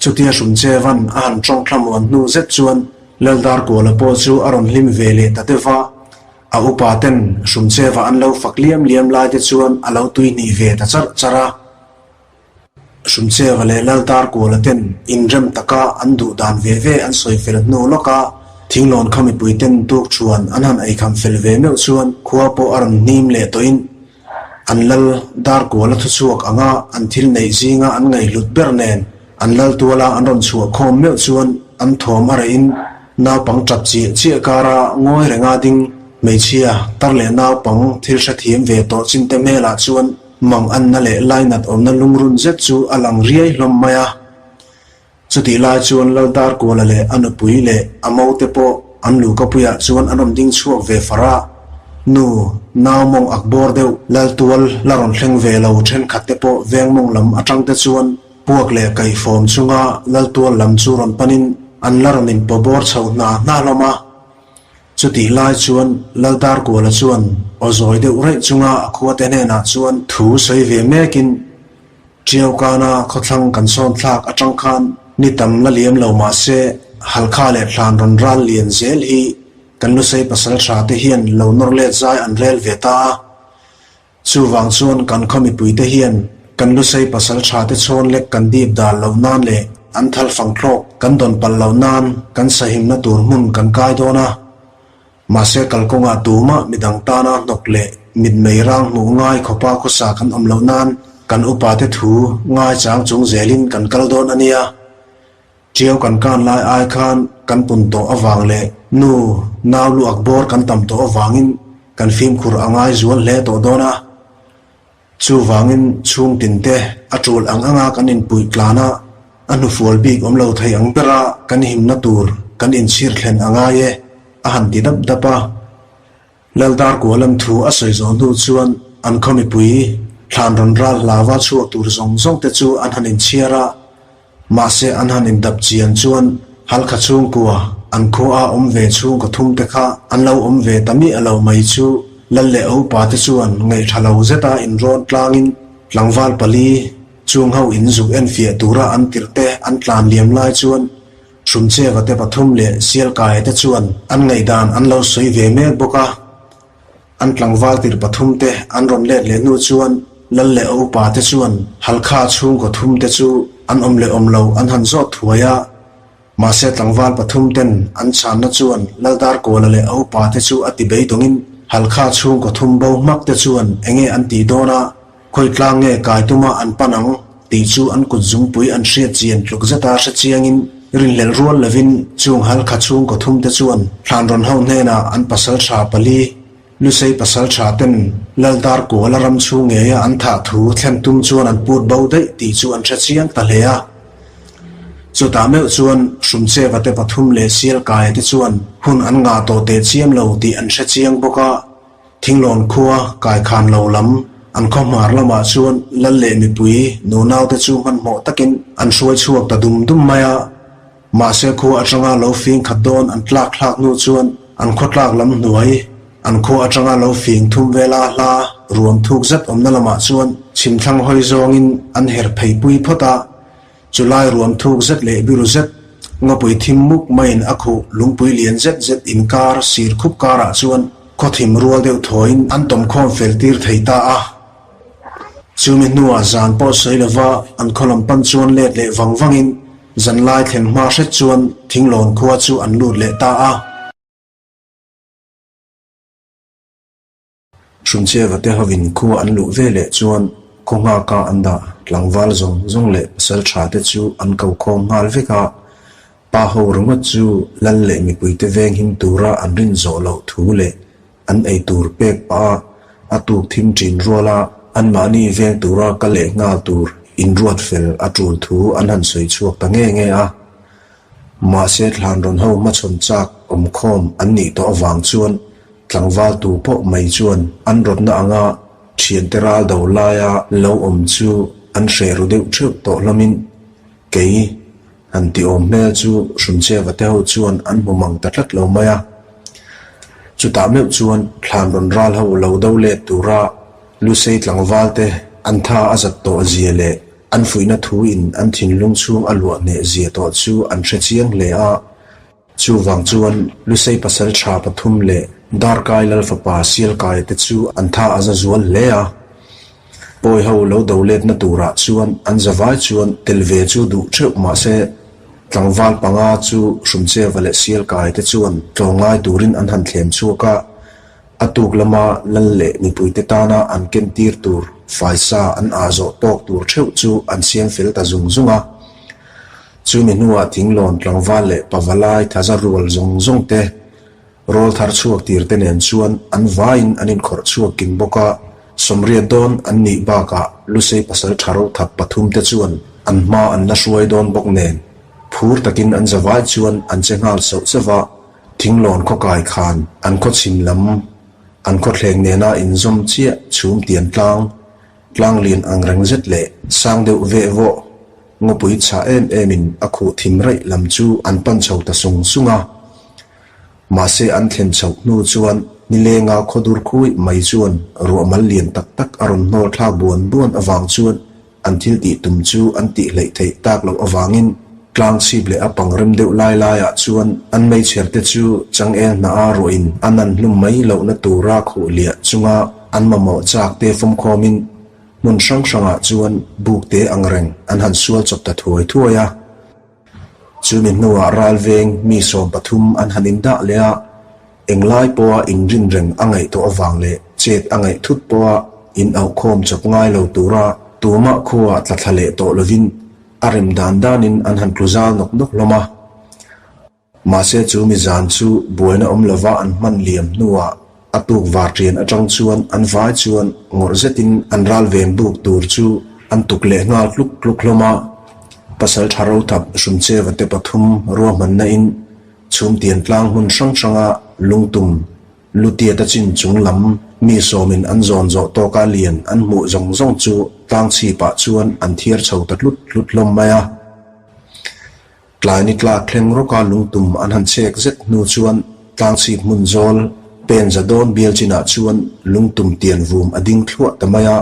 Chutia Hrumchevan a han tawng thlamuan hnu zet chuan Laldarkuala pawh chu a rawn hlim ve leh ta deuh a, a upa ten Hrumcheva an lo fak liam liam lai te chuan a lo tuihnih ve ta charh charh a. Hrumcheva leh Laldarkuala ten inrem taka an duh dan ve ve an sawi fel hnu lawk a, thinglawn kha mipui ten tuk thuan an han eikham fel ve meuh chuan khua pawh a rawn hnim leh tawhin an lal Darkuala thuchhuak anga an thil neih zinga an ngaihhlut ber nen an lal tuala an rawn chhuah khawm meuh chuan an thawm a rehin naupang tap chiah chiah kara ngawi renga ding hmeichhia tar leh naupang thil hrethiam ve tawh chinte hmelah chuan Mang anna leh lainat awmna lungrun zet chu a lang riai hlawm mai a. Chutih lai chuan Laldarkuala leh a nupui leh a mote pawh an luhkapuiah chuan an rawn ding chhuak ve far a. Nu, nau mawng ak bawr deuh Laltual la rawn thleng ve lo thenkhat te pawh veng mawng lam atang te chuan puak leh kaihfawm chunga Laltual lam chu rawn panin an la rawn inpaw bawr chho hna hna hlawm a. Chutih lai chuan Laldarkuala chuan aw zawi deuh raih chunga a khuate hnenah chuan thu sawi ve mekin, Ṭiaukana khawthlang kan sawn thlak aṭang khan ni tam la liam lo mah se Halkha leh Thlan rawn ral lian zel hi kan Lusei pasal ṭha te hian lo nawr let zai an rel ve ta a. Chuvang chuan kan khaw mipuite hian kan Lusei pasal tha te chhawn lek kan dip dal loh nan leh an thal fang thlawk kan dawn palh loh nan kan sahimna tur hmun kan kai dawn a. Mahse kalkawngah tumah midang tana hnawk leh mitmei rang hmuh ngai khawpa khawsa kan awm loh nan kan upate thu ngaichang chung zelin kan kal dawn a nia. Ṭiau kan kan lai ai khan kan pun tawh avang leh nu nau lu ak bawr kan tam tawh avangin kan fimkhur a ngai zual hle tawh dawn a. Chuvangin chhung tinte a ṭul ang anga kan inpuih tlan a, a hnufual bik awm lo thei ang bera kan himna tur kan inchhir thlen a ngai e, a han ti dap dap a. Laldarkualam thu a sawi zawh hnu chuan an khaw mipui thlan rawn ral hlauva chhuak tur zawng zawng te chu an han inchhiar a, mahse an han indap chian chuan Halkha chhungkua an khua a awm ve chhungkaw thum te kha an lo awm ve ta miah lo mai chu Lal leh Upa te chuan ngaihṭha lo zeta inrawn tlangin tlangval pali chung ho in zuk enfiah tura an tirh te an tlan liam lai chuan Hrumcheva te pathum leh Sialkaia te chuan an ngaihdan an lo sawi ve mek bawk a. An tlangval tirh pathum te an rawn let leh hnu chuan Lal leh a upa te chuan Halkha chhungkaw thum te chu an awm leh awm lo an han zawt thuai a. Mahse tlangval pathum ten an chhanna chuan Lal Darkawla leh a upa te chu a ti beidawngin Halkha chhungkaw thum bo hmak te chuan enge an tih dawn a, Khawi tlang nge kai tuma an pan ang tih chu an kut zungpui an hriat chian tluk zeta hre chiangin rinhlelh rual lovin chung halkha chhungkaw thumte chuan Thlanrawn ho hnenah an pasal tha pali, Lusei pasal tha ten Laldar Kuala ram chhung ngeia an thah thu thlen tum chuan an put bo daih tih chu an hre chiang ta hle a. Chutah meuh chuan Hrumcheva te pathum leh Sialkaia te chuan hun an ngah tawh teh chiam lo tih an hre chiang bawk a. Thinglawn khua kaikhan lo lam an khaw hmar lamah chuan lal leh mipui nunaute chu hmanhmawh takin an hruai chhuak ta dum dum mai a. Mahse khua atanga lo fing khat dawn an tlak thlak hnu chuan an khaw tlak lam hnuai an khua atanga lo fing thum vela hla ruam thuk zet awmna lamah chuan chhimthlang hawi zawngin an her phei pui phawt a. Chu lai ruam thuk zet leh biru zet, ngawpui thim muk maiin a khuh lungpui lian zet zet inkar sir khup karah chuan khaw thim rual deuh thawiin an tawmkhawm fel tir thei ta a. Chumi hnuah zan pawh sawi lova an khaw lam pan chuan let leh vang vangin zanlai thlen hma hret chuan thinglawn khua chu an lut leh ta a. Hrumcheva te hovin khua an luh ve leh chuan khaw nghaka an dah tlangval zawng zawng leh pasal tha te chu an ko khawm nghal vek a, pa ho ringawt chu lal leh mipuite veng him tura an rin zawh loh thu leh an ei tur pek pah a, a tuk thim ṭin ruala anmahni veng tura kal leh nghal tur inruat fel a ṭul thu an han sawi chhuak ta nge nge a. Mahse thlanrawn ho hmachhawn chak awmkhawm an nih tawh avang chuan tlangval tu pawh mai chuan an rawtna anga thiante ral do laia lo awm chu an hreh ru deuh theuh tawh hlawmin kei han ti awm hmel chu Hrumcheva te ho chuan an hmu mang ta tlat lo mai a. Chutah meuh chuan thlanrawn ral ho lo do let tura Lusei tlangval te an tha a zat tawh zia leh An fuihna thuin an thinlung chhung a luah hneh zia tawh chu an hre chiang hle a. Chuvang chuan Lusei pasal tha pathum leh Darkai Lalfapa Sialkaia te chu an tha a za zual hle a. Pawi ho lo do letna turah chuan an zavai chuan tel ve chu duh theuh mahse tlangval panga chu Hrumcheva leh Sialkaia te chuan tlawmngai turin an han thlem chhuak a. A tuk lama lal leh mipuite tana an kentir tur faisa an ah zawh tawk tur theuh chu an siam fel ta zung zung a. Chumi hnuah thinglawn tlangval leh pavalai thaza rual zawng zawng te, rawl thar chhuak tir te nen chuan an vaiin an inkhawrh chhuak kim bawk a. Sawmriat dawn an nih bakah Lusei pasal tha ro thap pathum te chuan an hma an la hruai dawn bawk nen phur takin an zavai chuan an che nghal sauh sauh a. Thinglawn khawkai khan an khaw chhim lam an khawthleng nena inzawm chiah chhum tian tlang, tlang lian ang reng zet leh sang deuh veh vawh, ngawpui chhah em emin a khuh thim raih lam chu an pan chho ta sung sung a. Mahse an thlen chhoh hnu chuan nilenga khaw dur khuih mai chuan ruah mal lian tak tak a rawn hnawl thlak buan buan avang chuan An thil tih tum chu an tih hleih theih tak loh avangin tlang chhip leh a pang rem deuh lai laiah chuan an meichher te chu changel hnah a ruahin an an hlum mai lohna tura khuh liah chunga an mamawh chak te fawmkhawmin hmun hrang hrangah chuan buk te ang reng an han sual chawp ta thuai thuai a. Chumi hnuah ralveng mi 13 an han indah leh a, englai pawha inrin reng a ngaih tawh avang leh chet a ngaih thut pawha in auhkhawm chawp ngai lo tura tumah khuaah tla thla leh tawh lovin a rem dan danin an han tlu zal nawk nawk hlawm a. Mahse chu mi zan chu buaina awm lova an hman liam hnuah a tuk var ṭian aṭang chuan an vai chuan ngawrh zetin an ral ven buk tur chu an tuk leh nghal tluk tluk hlawm a. Pasal ṭha rothap Hrumcheva te pathum ruahmanna in chhumtian tlang hmun hrang hranga lungtum. Lutiata chin chung lam mi sawmin an zawn zawh tawka lian an hmuh zawng zawng chu tlang chhipah chuan an thiar chho ta tlut tlut hlawm mai a. Tlai ni tlak thleng rawka lungtum an han chek zet hnu chuan tlang chhip hmun zawl pen za dawn bial chinah chuan lungtum tian vum a ding thluah ta mai a.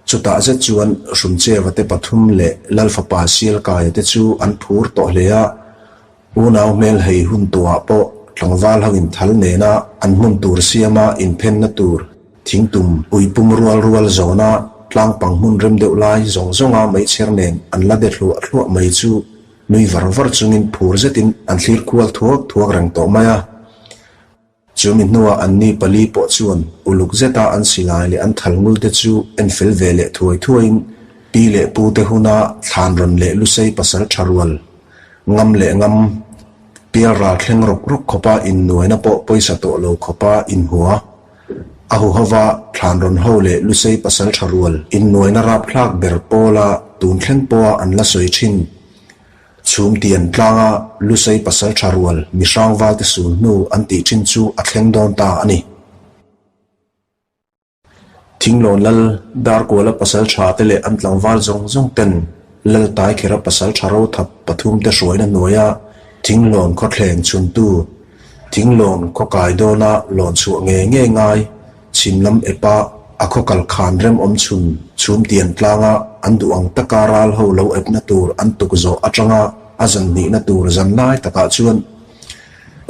Chutah zet chuan Hrumcheva te pathum leh Lalfapa Sialkaia te chu an phur tawh hle a. Unau hmel hei hun tuah pawh tlangval ho in thal nena an hmun tur siama inphenna tur thingtum ui pum rual rual zawna tlangpang hmun rem deuh lai zawng zawnga meichher nen an la de hluah hluah mai chu nui var var chungin phur zetin an thlir kual thuak thuak reng tawh mai a. Chumi hnuah anni pali pawh chuan uluk zeta an silai leh an thal ngul te chu en fel ve leh thuai thuaiin pi leh pu te huna thlan rawn leh lusei pasal tha rual ngam leh ngam pial ral thleng rawk rawk khawpa innuaina pawh pawisa tawh lo khawpa inhua a huhova thlan rawn ho leh lusei pasal tha rual innuaina rapthlak ber pawla tun thleng pawha an la sawi thin. Chhumtian tlanga Lusei pasal tha rual mihrang valte sul hnu an tih thin chu a thleng dawn ta a ni. Thinglawn lal Darkuala pasal tha te leh an tlangval zawng zawng ten Lal Taikhera pasal tha rothap pathum te hruaina hnuaia Thinglawn khawthleng chhuntu Thinglawn khaw kai dawna lawn chhuah ngei ngei ngai Chhim lam epa a khaw kal khan rem awm chhun chhum tian tlanga an duh ang taka ral ho lo epna tur an tuk zawh atanga a zan hnihna tur zan lai takah chuan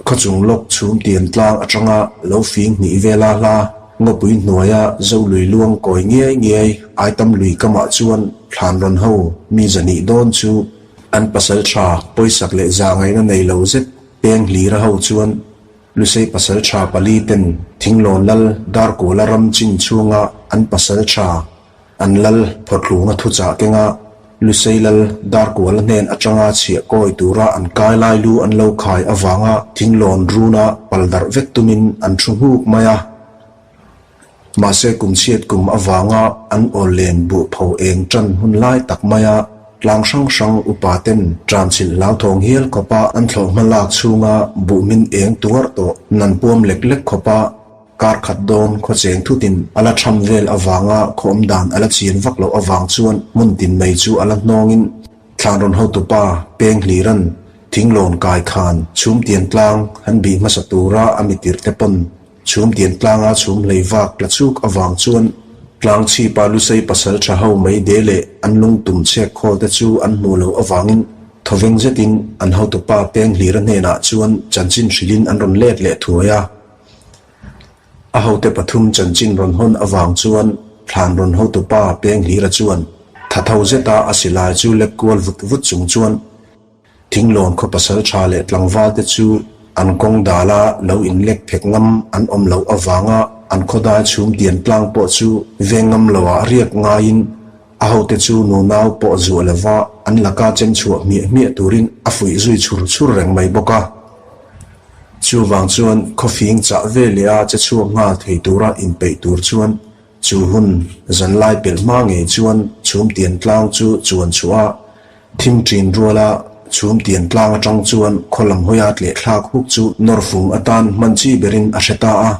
khaw chung lawk chhum tian tlang atanga lo fing hnih vela hla ngawpui hnuaia zo lui luang kawi ngiai ngiai aitam lui kamah chuan thlan rawn ho mi zahnih dawn chu an pasal tha pawisak leh zahngaihna nei lo zet peng hlira ho chuan Lusei pasal tha pali ten Thinglawn lal Darkuala ram chin chhunga an pasal tha an lal phawthlunga thuchah kenga Lusei lal Darkuala hnen atanga chhiah kawi tura an kai lai lu an lo khai avanga Thinglawn runa pal darh vek tumin an thu nghuk mai a. Mahse kum chhiat kum avanga an awl len buh pho eng tan hun lai tak maia tlang hrang hrang upa ten tan chhilh hlauthawng hial khawpa an thlawh hma lak chhunga buh min eng tuar tawh nan puam lek lek khawpa kar khat dawn khaw cheng thutin a la tham vel avanga khaw awm dan a la chian vak loh avang chuan hmun tin mai chu a la hnawngin thlan rawn hotupa peng hliran thinglawn kai khan chhum tian tlang han bih hmasa tura a mitirh te pawn Chhum tian tlanga chhum hlei vak tla chuk avang chuan tlang chhipa Lusei pasal tha ho mai de leh an lungtum chhek khawl te chu an hmuh loh avangin thawveng zetin an hotupa peng hlira hnenah chuan chanchin hrilhin an rawn let leh thuai a. A hote pathum chanchin rawn hawn avang chuan thlan rawn hotupa peng hlira chuan thatho zeta a silai chu lek kual vut vut chung chuan Thinglawn khaw pasal tha leh tlangval te chu an kawng dala lo inlek phek ngam an awm loh avanga an khawdai chhum tian tlang pawh chu veng ngam loah riak ngaiin a hote chu nunau pawh zuah lova an laka chem chhuah hmiah hmiah turin a fuih zui chhur chhur reng mai bawk a. Chuvang chuan khawfing chah ve leh a che chhuak nghal thei tura inpeih tur chuan Chu hun zanlai pelh hma ngei chuan chhum tian tlang chu chuan chhuah a, thim ṭin ruala chhum tian tlang aṭang chuan khaw lam hawia tleh thlak huk chu nawr fung atan hman chi berin a hre ta a.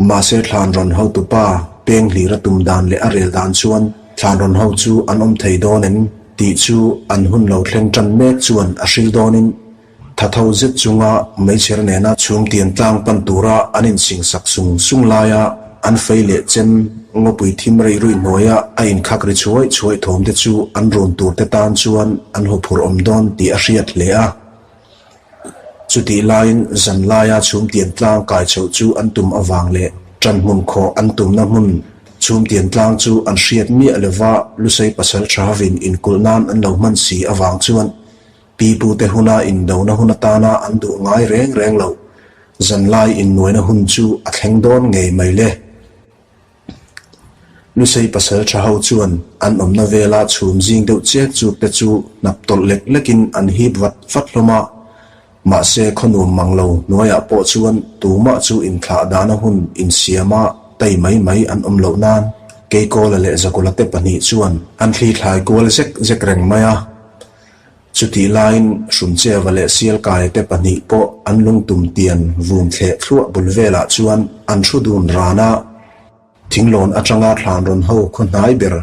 Mahse thlan rawn hotupa peng hlira tum dan leh a rel dan chuan thlan rawn ho chu an awm thei dawn em tih chu an hun lo thleng ṭan mek chuan a hril dawnin Thatho zet chunga meichher nena chhum tian tlang pan tura an insingsak sung sung laia an fei leh chem ngawpui thim rei ruih hnuaia a inkhak ri chhuai chhuai thawm te chu an run tur te tan chuan an huphurh awm dawn tih a hriat hle a. Chutih laiin zan laia chhum tian tlang kai chhoh chu an tum avang leh ṭan hmun khawh an tumna hmun chhum tian tlang chu an hriat miah lova Lusei pasal tha hovin inkulh nan an lo hman si avang chuan Pi pute huna indona hun atana an duh ngai reng reng lo. Zanlai innuaina hun chu a thleng dawn ngei mai le. Lusei pasal tha ho chuan an awmna vela chhum zing deuh chek chuk te chu hnap tawlh lek lekin an hip vat vat hlawm a. Mahse khaw nuam mang lo hnuaiah pawh chuan tumah chu inthlah dana hun insiama tai mai mai an awm loh nan Keikawla leh Zakula te pahnih chuan an thli thlai kual zek zek reng mai a. Chutih laiin Hrumcheva leh Sialkaia te pahnih pawh an lungtum tian vum thleh thluah bul velah chuan an thu dun ran a. Thinglawn atanga thlan rawn ho khaw hnai ber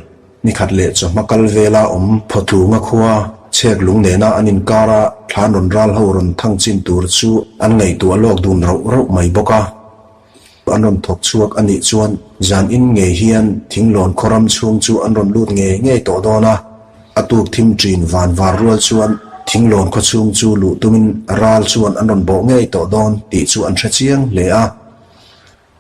nikhat leh chawhma kal vela awm Phawtlunga khua chhek lung nena an inkara thlan rawn ral ho rawn thang chin tur chu an ngaihtuah lawk dun rauh rauh mai bawk a. An rawn thawk chhuak a nih chuan zan in ngei hian Thinglawn khaw ram chhung chu an rawn lut ngei ngei tawh dawn a. A tuk thim ṭin van var rual chuan Thinglawn khaw chhung chu luh tumin ral chuan an rawn bawh ngei tawh dawn tih chu an hre chiang hle a.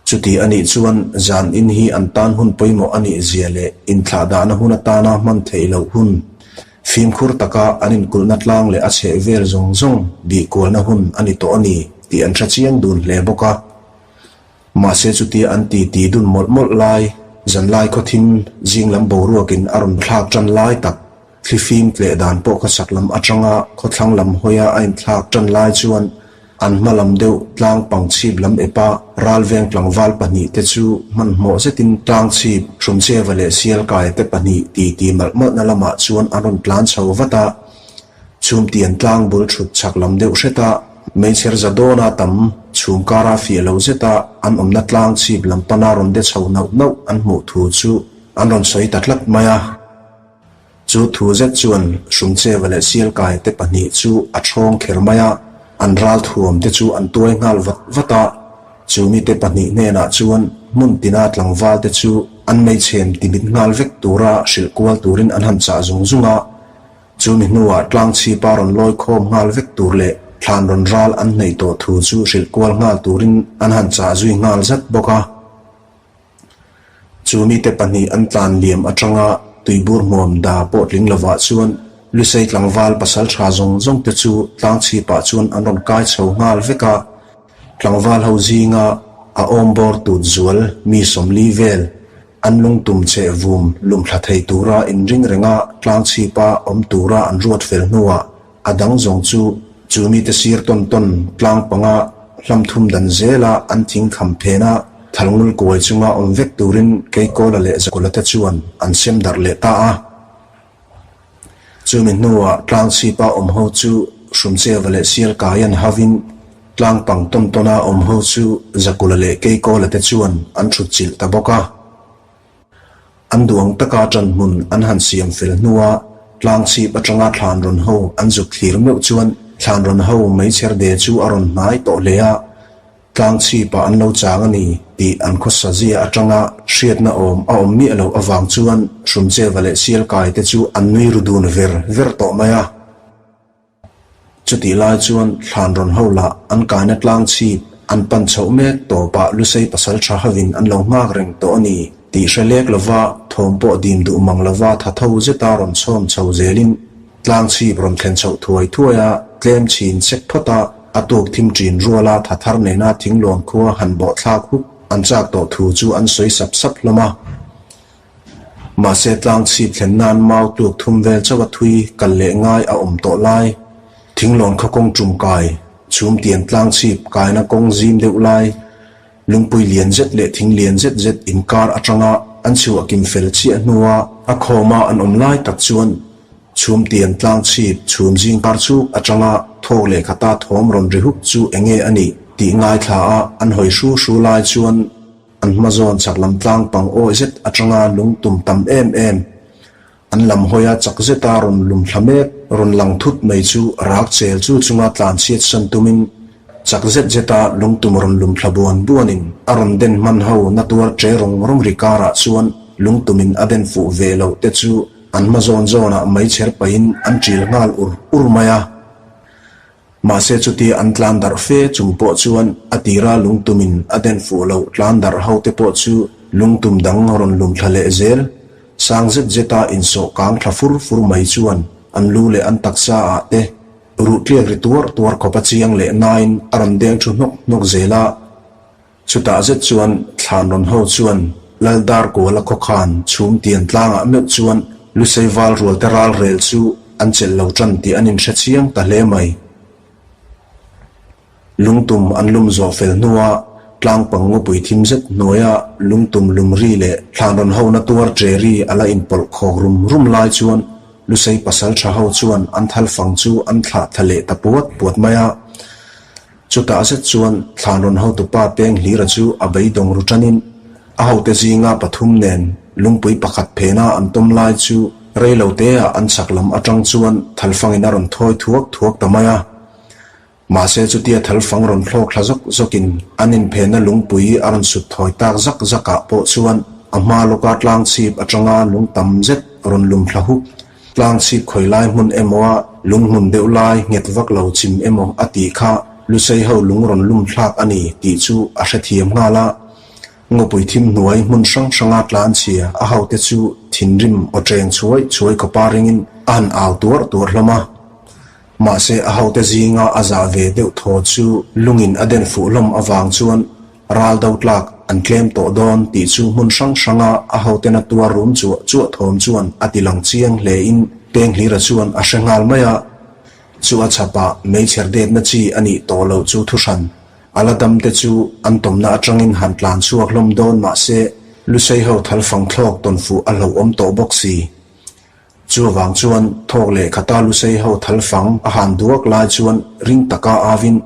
Chuti a nih chuan zan in hi an tan hun pawimawh a nih zia leh inthlahdahna hun atana hman theih loh hun, fimkhur taka an inkulhna tlang leh a chheh vel zawng zawng bih kualna hun a ni tawh a ni tih an hre chiang dun hle bawk a. Mahse chutia an ti ti dun mawlh mawlh lai, zanlai khawthim zing lam boruakin a rawn thlak tan lai tak, Thlifim tleh dan pawh khawsak lam atanga khawthlang lam hawia a inthlak tan lai chuan an hma lam deuh tlang pangchhip lam epa ralveng tlangval pahnihte chu hmanhmawh zetin tlangchhip Hrumcheva leh Sialkaia te pahnih titi malh malhna lamah chuan an rawn tlan chho vat a. Chhumtian tlang bul thut chhak lam deuh hreta meichher za dawna tam chhum kara fiah lo zeta an awmna tlangchhip lam pana rawn de chho nauh nauh an hmuh thu chu an rawn sawi ta tlat mai a. Chu thu zet chuan Hrumcheva leh Sialkaia te pahnih chu a ṭhawng kher mai a, an ralthuam te chu an tuai nghal vat vat a. Chu mite pahnih hnenah chuan hmun tina tlangval te chu an meichhem timit nghal vek tura hrilh kual turin an han chah zung zung a. Chu mi hnuah tlangchhipa rawn lawi khawm nghal vek tur leh thlan rawn ral an hneih tawh thu chu hrilh kual nghal turin an han chah zui nghal zat bawk a. Chu mite pahnih an tlan liam atanga tuibur hmuam da pawh tling lovah chuan Lusei tlangval pasal tha zawng zawng te chu tlangchhipah chuan an rawn kai chho nghal vek a. Tlangval ho zinga a awm bawr tut zual mi sawmli vel an lungtum cheh vum lum thla thei tura inring renga tlangchhipa awm tura an ruat fel hnuah A dang zawng chu chu mite sir tawn tawn tlang panga hlam thum dan zela an thing kham phen a, thalngul kuai chunga awm vek turin Keikawla leh Zakula te chuan an sem darh leh ta a. Chumi hnuah tlang chhipa awm ho chu Hrumcheva leh Sialkai an havin tlang pang tawn tawna awm ho chu Zakula leh Keikawla te chuan an thut chilh ta bawk a. An duang taka ṭan hmun an han siam fel hnua tlangchhip aṭanga thlan rawn ho an zuk thlir meuh chuan thlan rawn ho meichher de chu a rawn hnai tawh hle a, tlangchhipah an lo chang a ni tih an khawsa zia aṭanga hriatna awm a awm miah loh avang chuan Hrumcheva leh Sialkai te chu an nui ru dun ver ver tawh mai a. Chutih lai chuan thlan rawn ho lah an kaina tlang chhip an pan chhoh mek tawpah Lusei pasal tha hovin an lo nghak reng tawh a ni tih hre lek lova thawm pawh dim duh mang lova tha tho zeta rawn chhawm chho zelin tlang chhip rawn thlen chhoh thuai thuai a, tlem chhin sek phawt a, a tuk thim ṭin ruala tha thar nena thinglawn khua han bawh thlak huk an chak tawh thu chu an sawi sap sap hlawm a. Mahse tlang chhip thlen nan mau tluk thum vel chauh a thui kal leh ngai a awm tawh lai. Thinglawn khaw kawng tum kai, chhum tian tlang chhip kaina kawng zim deuh lai, lungpui lian zet leh thing lian zet zet inkar atanga an chhuah kim fel chiah hnua a khawma an awm lai tak chuan chhum tian tlang chhip chhum zing kar chuk atanga thawk leh khata thawm rawn ri huk chu enge a nih tih ngaithla a an hawi hru hru lai chuan An hma zawn chak lam tlang pang awi zet atanga lung tum tam em em. An lam hawia chak zeta rawn lum thla mek rawn lang thut mai chu rak chel chu chunga tlan chhiat san tumin chak zet zeta lung tum rawn lum thla buan buanin a rawn den hman ho na tuar che rawng rawng ri karah chuan lung tumin a den fuh ve loh te chu an hma zawn zawnah meichher pahin an ṭil nghal ur ur mai a. Mahse chutia an tlan darh fe chung pawh chuan a tira lungtumin a den fuh loh tlan darh ho te pawh chu lungtum dang rawn lum thla leh zel. Sang zet zeta insawh kang thla fur fur mai chuan an lu leh an taksa ah te ruh tliak ri tuar tuar khawp a chiang leh nain a rawn deng thu hnawk hnawk zel a. Chutah zet chuan thlan rawn ho chuan Lal Darkuala khawkhan chhum tian tlangah meuh chuan Lusei val rualte ral rel chu an chelh lo tan tih an inhre chiang ta hle mai. Lungtum an lum zawh fel hnua tlangpang ngawpui thim zet hnuaia lungtum lum ri leh thlan rawn hona tuar ṭe ri a la inpawlh khawk rum rum lai chuan. Lusei pasalṭha ho chuan an thalfang chu an thlah thla leh ta puat puat mai a. Chutah zet chuan Thlanrawn hotupa Penghlira chu a beidawng ru ṭanin a hote zinga pathum nen lungpui pakhat phena an tawm lai chu rei lo teah an chhak lam aṭang chuan thalfangin a rawn thawi thuak thuak ta mai a. Mahse chutia thalfang rawn thlawk thla zawk zawkin an inphenna lungpui a rawn sut thawi tak zak zakah pawh chuan a hma lawka tlang chhip aṭanga lung tam zet rawn lum thla huk. Tlang chhip khawi lai hmun emaw a lung hmun deuh lai nghet vak lo chim emaw a tih kha Lusei ho lung rawn lum thlak a ni tih chu a hrethiam nghal a. Ngawpui thim hnuai hmun hrang hranga tlan chhia a hote chu thinrim aw ṭeng chhuai chhuai khawpa ringin a han au tuar tuar hlawm a. Mahse a hote zinga a zah ve deuh thaw chu lungin a den fuh hlawm avang chuan Ral do tlak an tlem tawh dawn tih chu hmun hrang hranga a hotena tuar rum chuah chuah thawm chuan a ti lang chiang hlein Penghlira chuan a hre nghal mai a. Chu a chhapah meichher detna chi a nih tawh loh chu thuhran a la dam te chu an tawmna atangin han tlan chhuak hlawm dawn mahse Lusei ho thalfang thlawk tawn fuh a hlauhawm tawh bawk si. Chuvang chuan thawk leh khata Lusei ho thal fang a han duak lai chuan ring taka avin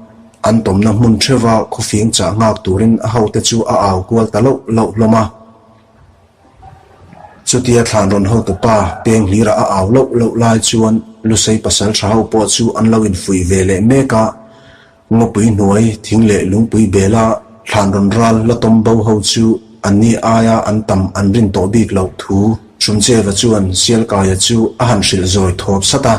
an tawmna hmun theuva khawfing chah nghak turin a hote chu a au kual ta loh loh hlawm a. Chutia thlan rawn hotupa peng hlira a au loh loh lai chuan Lusei pasal tha ho pawh chu an lo infuih ve leh mek a. Ngawpui hnuai, thing leh lungpui bela thlan rawn ral la tawm bo ho chu anni aia an tam an rin tawh bik loh thu Hrumcheva chuan Sialkaia chu a han hrilh zawi thawp sat a.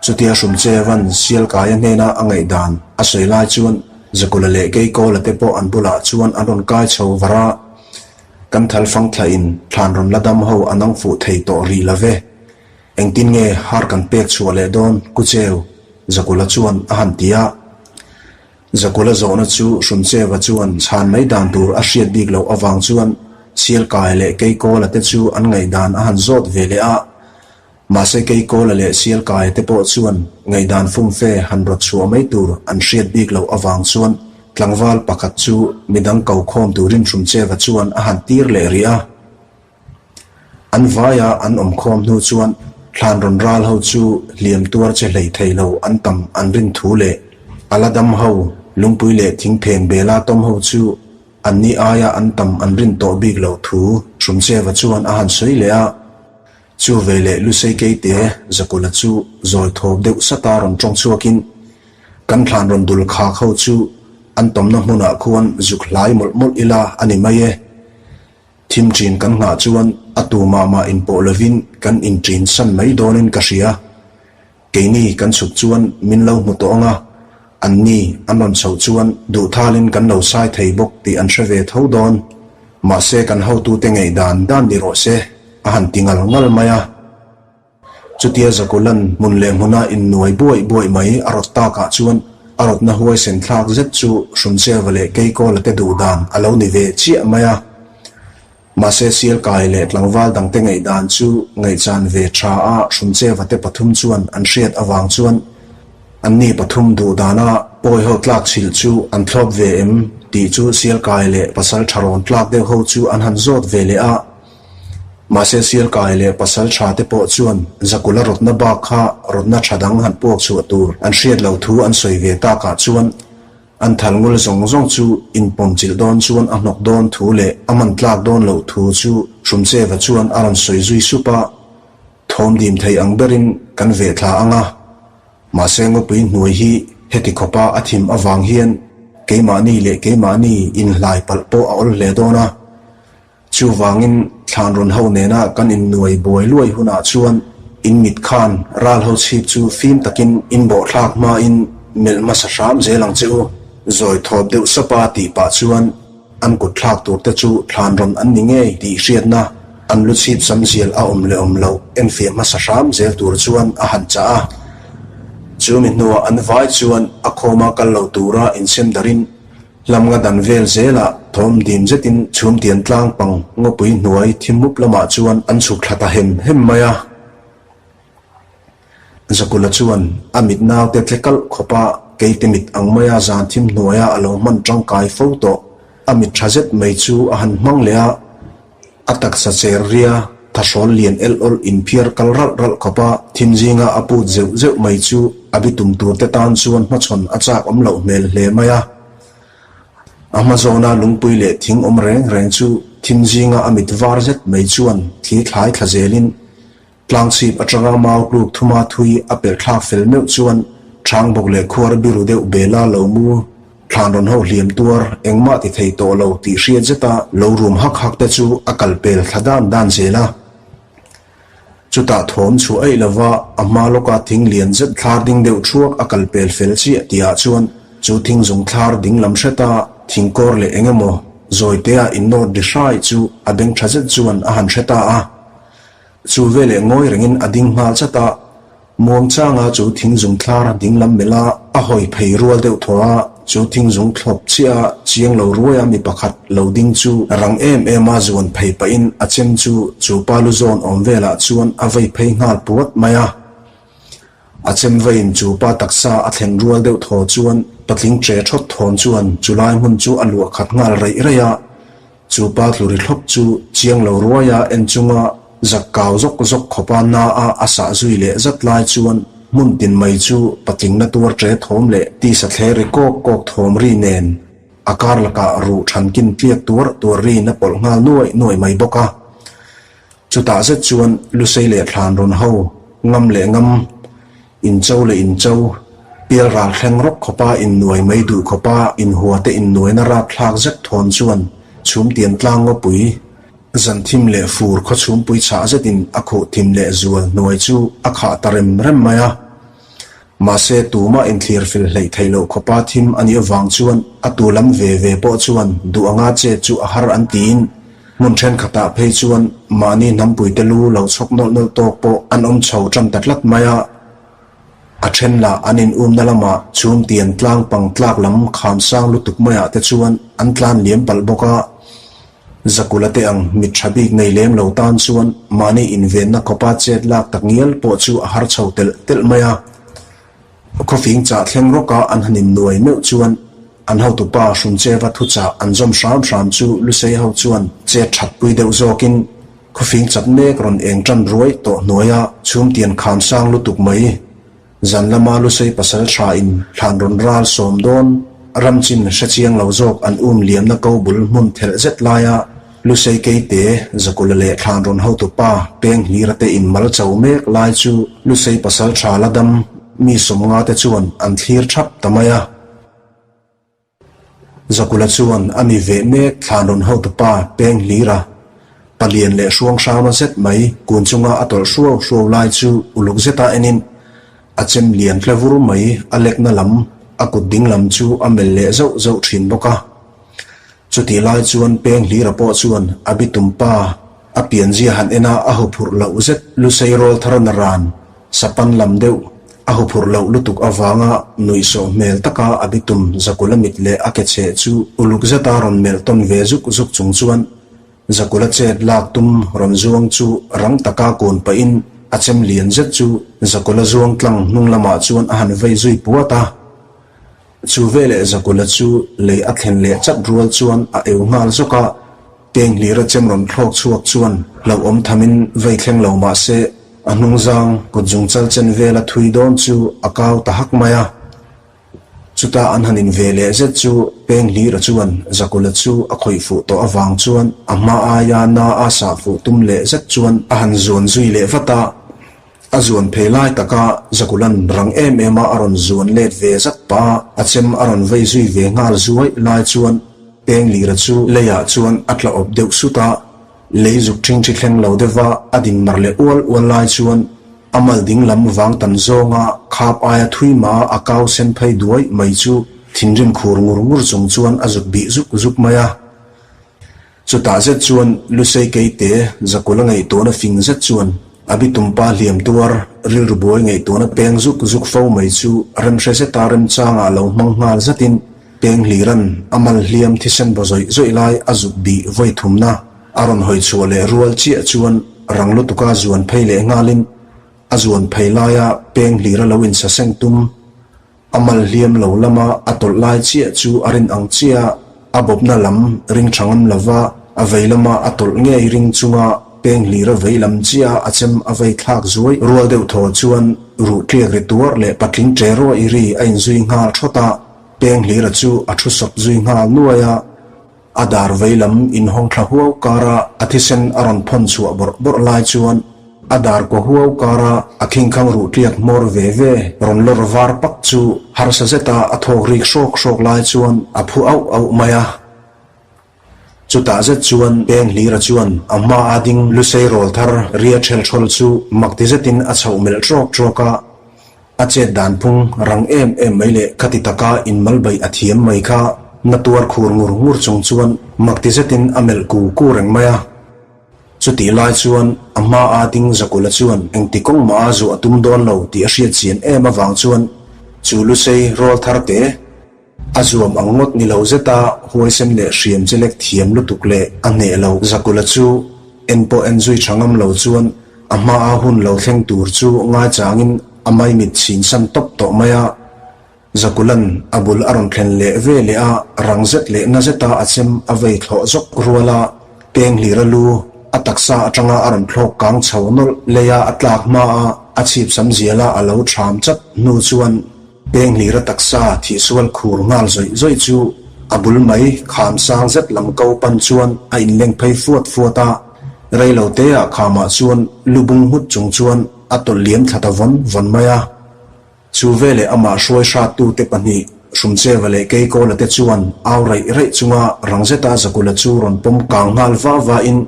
Chutia Hrumcheva'n Sialkaia hnena a ngaihdan a sawi lai chuan Zakula leh Keikawla te pawh an bulah chuan an rawn kai chho var a, Kan thalfang thlahin thlan rawn la dam ho a nang fuh thei tawh rih lo ve. Engtin nge har kan pek chhuah leh dawn Kucheu? Zakula chuan a han ti a. Zakula zawhna chu Hrumcheva chuan chhan mai dan tur a hriat bik loh avang chuan Sialkai leh Keikawla te chu an ngaihdan a han zawt ve leh a. Mahse Keikawla leh Sialkaia te pawh chuan ngaihdan fumfe han rawt chhuah mai tur an hriat bik loh avang chuan tlangval pakhat chu midang ko khawm turin Hrumcheva chuan a han tir leh rih a. An vaia an awm khawm hnu chuan thlan rawn ral ho chu hliam tuar che hlei thei lo an tam an rin thu leh a la dam ho, lungpui leh thingphen bela tawm ho chu anni aia an tam an rin tawh bik loh thu Hrumcheva chuan a han sawi leh a. Chu veleh Lusei Keite Zakula chu zawi thawp deuh sata rawn tawng chhuakin kan thlan rawn dul khak ho chu an tawmna hmunah khuan zuk hlai mawlh mawlh ila a ni mai e. Thim ṭin kan nghah chuan a tu mah mah inpawh lovin kan inṭin san mai dawnin ka hria. Keini kan chhuk chuan min lo hmu tawh ang a, anni an rawn chhoh chuan duhthalin kan lo sai thei bawk tih an hre ve tho dawn. Mahse kan hotute ngaihdan dan ni rawh se, a han ti ngal ngal mai a. Chutia Zakulan hmun leh hmuna innuai buaih buaih mai a rawt takah chuan a rawtna huaisen thlak zet chu Hrumcheva leh Keikawla te duh dan a lo ni ve chiah mai a. Mahse Sialkai leh tlangval dangte ngaihdan chu ngaihchan ve tha a Hrumcheva te pathum chuan an hriat avang chuan anni pathum duh dana pawi ho tlak chhilh chu an thlawp ve em tih chu Sialkai leh pasal tha rawn tlak deuh ho chu an han zawt ve leh a. Mahse Sialkai leh pasal tha te pawh chuan Zakula rawtna bak kha rawtna tha dang han puak chhuah tur an hriat loh thu an sawi ve takah chuan an thal ngul zawng zawng chu inpawm chilh dawn chuan a hnawk dawn thu leh a man tlak dawn loh thu chu Hrumcheva chuan a rawn sawi zui sup a, thawm dim thei ang berin kan veh thla ang a. Mahse ngawpui hnuai hi heti khawpa a thim avang hian keimahni leh keimahni inhlai palh pawh a awl hle dawn a. Chuvangin thlan rawn ho nena kan innuai buai luai hunah chuan in mit khan ral ho chhip chu fim takin in bawhthlak hmain melh hmasa hram zel ang che u. Zawi thawp deuh sapa tih pah chuan an kut thlak tur te chu thlan rawn an ni ngei tih hriatna an lu chhip sam zial a awm leh awm loh enfiah hmasa hram zel tur chuan a han chah a. Chu mi hnuah an vai chuan a khawma kal lo tura insem darin Hlam nga dan vel zelah thawm dim zetin chhumtian tlang pang ngawpui hnuai thi mup lamah chuan an chhuk thla ta hem hem mai a. Zakula chuan a mit naute tle kalh khawpa keite mit ang maia zan thim hnuaia a lo hman tangkai fo tawh. A mit tha zet mai chu a han hmang leh a, a taksa cher ria. Thahrawl lian el awlh inphiar kal ralh ralh khawpa thim zinga a put zeuh zeuh mai chu a bitum turte tan chuan hmachhawn a chak awm loh hmel hle mai a. A hma zawna lungpui leh thing awm reng reng chu thim zinga a mit var zet mai chuan thli thlai thla zelin Tlangchhip atanga mau tluk thuma thui a pelh thlak fel meuh chuan Ṭhang bawk leh khuar biru deuh bela lo mu thlan rawn ho hliam tuar engmah ti thei tawh lo tih hriat zeta lo rum hak hak te chu a kal pel thla dan dan zel a. Chutah thawm chhuah eih lova a hma lawka thing lian zet thlar ding deuh thuak a kal pel fel chiah tihah chuan chu thing zung thlar ding lam hreta thing kawr leh eng emaw zawitea innawt ri hrai chu a beng tha zet chuan a han hre ta a. Chu veleh ngawi rengin a ding nghal chat a, muangchanga chu thingzung thlar dinglam melh a, a hawi phei rual deuh thaw a, chu thingzung thlawp chiah a chiang lo ruai a mi pakhat lo ding chu rang em em a zuan phei pahin a chem chu chu pa lu zawn awm velah chuan a vei phei nghal puat mai a. A chem veiin chu pa taksa a thlen rual deuh thaw chuan patling ṭe ṭhawt thawn chuan chu lai hmun chu a luah khat nghal reih reih a, Chu pa tlu ri thlawp chu chiang lo ruaia en chunga zak kau zawk zawk khawpa na a a sah zui leh zat lai chuan hmun tin mai chu patling na tuar ṭe thawm leh tisa thle ri kawk kawk thawm ri nen a kar lakah ruh ṭhankin tliak tuar tuar ri na pawlh nghal nuai nuai mai bawk a. Chutah zet chuan Lusei leh Thlan rawn ho, ngam leh ngam, incho leh incho, pial ral thleng rawk khawpa innuai mai duh khawpa inhua te innuaina rapthlak zet thawn chuan chhumtian tlang ngawpui, zanthim leh fur khaw chhumpui chhah zetin a khuh thim leh zual hnuai chu a khah ta rem rem mai a. Mahse, tumah inthlir fel hleih theih loh khawpa thim a nih avang chuan a tu lam ve ve pawh chuan duh anga chet chu a har an tiin hmun thenkhatah phei chuan mahni hnampuite lu lo chhawk nawlh nawlh tawk pawh an awm chho tan ta tlat mai a. A then lah an in umna lamah chhungtian tlang pang tlak lam kham sang lutuk maiah te chuan an tlan liam palh bawk a. Zakula te ang mit tha bik nei lem lo tan chuan mahni invenna khawpa chet lak tak ngial pawh chu a har chho telh telh mai a. Khawfing chah thleng rawka an han innuai meuh chuan an hotupa Hrumcheva thuchah an zawm hram hram chu Lusei ho chuan chet that pui deuh zawkin khawfing chat mek rawn eng tan ruai tawh hnuaia chhumtian kham sang lutuk mai Zan lama Lusei pasal tha in thlan rawn ral sawm dawn ram chin hre chiang lo zawk an um liamna ko bul hmun thelh zet laia Lusei keite Zakula leh thlan rawn hotu pa peng hlira te in mal cho mek lai chu Lusei pasal tha la dam mi sawmnga te chuan an thlir thap ta mai a. Zakula chuan a mi veh mek thlan rawn hotu pa peng hlir a, palian leh hruang hrama zet mai kun chunga a tawlh hruau hruau lai chu uluk zeta enin a chem lian tle vur mai a lekna lam a kut ding lam chu a melh leh zauh zauh thin bawk a. Chutih lai chuan peng hlira pawh chuan a bitum pa a pianzia han ena a huphurh loh zet lusei rawl thar na ran Sapan lam deuh a huphurh loh lutuk avanga nuihsawh hmel taka a bitum Zakula mit leh a ke cheh chu uluk zeta rawn melh tawn ve zuk zuk chung chuan Zakula chet lak tum rawn zuang chu rang taka kun pahin a chem lian zet chu Zakula zuang tlang hnung lamah chuan a han vei zui puat a. Chu veleh Zakula chu lei a thlen leh chat rual chuan a eu nghal zawk a. Teng hlira chem rawn thlawk chhuak chuan hlauhawm thamin vei thleng lo mah se, a hnungzang kut zungchal chen vela thui dawn chu a kau ta hak mai a. Chuta an han in ve leh zet chu Peng hlira chuan Zakula chu a khawih fuh tawh avang chuan a hma aia na a sah fuh tum leh zet chuan a han zuan zui leh vat a. A zuan phei lai taka Zakulan rang em em a a rawn zuan let ve zat pah a, a chem a rawn vei zui ve nghal zuai lai chuan Penglira chu leiah chuan a tla awp deuh sut a, lei zuk ṭhingṭhi thleng lo deuh va a din mar leh ual ual lai chuan a mal ding lam vang tan zawnga khap aia thui ma a kau sen phei duai mai chu thinrim khur ngur ngur chung chuan a zuk bih zuk zuk mai a. Chutah zet chuan Lusei Keite Zakula ngaihtuahna fing zet chuan a bitumpa hliam tuar rilru buai ngaihtuahna peng zuk zuk fo mai chu remhre zeta remchangah lo hmang nghal zatin peng hliran a mal hliam thisen baw zawih zawih lai a zuk bih vawi thumna a rawn hawi chhuah leh rual chiah chuan rang lutuka zuan phei leh nghalin a zuan phei laia peng hlira lo insaseng tum A mal hliam lo lama a tawlh lai chiah chu a rin ang chiah a, a bawpna lam ring tha ngam lova a vei lama a tawlh ngei ring chunga Penghlira vei lam chiah a chem a vei thlak zuai rual deuh thaw chuan ruh tliak ri tuar leh patling ṭe ruai ri a inzui nghal ṭhawt a, Penghlira chu a ṭhu sawp zui nghal nuai a. A dar vei lam inhawng thla huau kara a thisen a rawn phawn chhuah bawrh bawrh lai chuan a dar kaw huau kara a khingkhang ruh tliak hmawr ve ve rawn lawr var pak chu harsa zeta a thawk rik hrawk hrawk lai chuan a phu auh auh mai a. Chutah zet chuan Penghlira chuan a hma a ding lusei rawl thar ria ṭhel ṭhawl chu makti zetin a chhoh melh ṭawk ṭawk a. A chet dan phung rang em em mai leh khati taka inmalbaih a thiam mai kha na tuar khur ngur ngur chung chuan makti zetin a melh ku ku reng mai a. Chutih lai chuan a hma a ding Zakula chuan engti kawng mah a zuah tum dawn lo tih a hriat chian em avang chuan chu lusei rawl thar te, A zuam ang ngawt ni lo zeta huaisen leh hriam chelek thiam lutuk leh a hneh lo Zakula chu en pawh en zui tha ngam lo chuan a hmaa hun lo thleng tur chu ngaichangin a maimit chhin san tawp tawh mai a. Zakulan a bul a rawn thlen leh ve leh a, rang zet leh na zeta a chem a vei thlawh zawk rual a, Penghlira lu a taksa atanga a rawn thlawk kang chho nawlh leia a tlak hmaa a chhip sam ziala a lo thram chat hnu chuan Penghlira taksa thihsual khur nghal zawih zawih chu a bul mai kham sang zet lam ko pan chuan a inleng phei fuat fuat a, rei lo teah khamah chuan lu bung nghut chung chuan a tawlh liam thla ta vawn vawn mai a. Chu veleh amah hruai hrattute pahnih Hrumcheva leh Keikawla te chuan au raih raih chunga rang zeta Zakula chu rawn pawm kang nghal va vain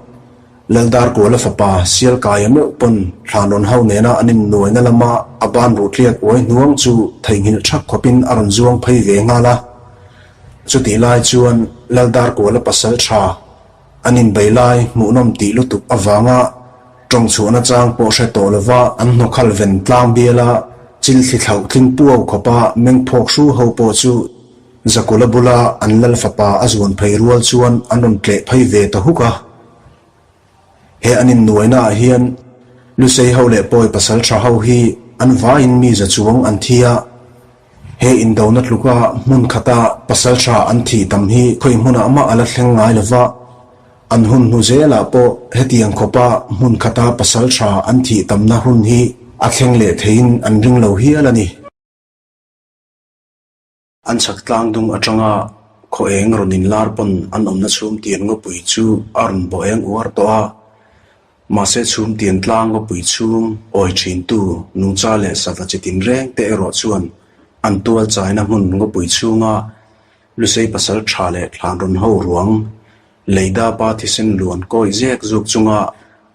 Laldarkuala fapa Sialkaia meuh pawn Thlanrawn ho nena an innuaina lama a ban ruh tliak uai hnuang chu theihnghilh thak khawpin a rawn zuang phei ve nghal a. Chutih lai chuan Laldarkuala pasal tha an inbei lai hmuhnawm tih lutuk avanga tawng chhuahna chang pawh hre tawh lova an hnawkhal ven tlang biala chil thli thlauh tling puau khawpa mengphawk hru ho pawh chu Zakula bula an lal fapa a zuan phei rual chuan an rawn tleh phei ve ta huk a. He an innuaina ah hian Lusei ho leh Pawi pasal tha ho hi an vaiin mi za chuang an thi a. He indona tluka hmun khata pasal tha an thih tam hi khawi hmunah mah a la thleng ngai lo va. An hun hnu zelah pawh hetiang khawpa hmun khata pasal tha an thih tamna hun hi a thleng leh theiin an ring lo hial a ni. An chhak tlang dung atanga khaw eng rawn inlar pawn an awmna chhum tian ngawpui chu a rawn bawh eng uar tawh a. Mahse chhum tian tlang ngawpui chhung awi thintu nungcha leh sava chi tinreng te erawh chuan an tual chaina hmun ngawpui chhunga Lusei pasal tha leh thlanrawn ho ruang Leidapa thisen luan kawi zek zuk chunga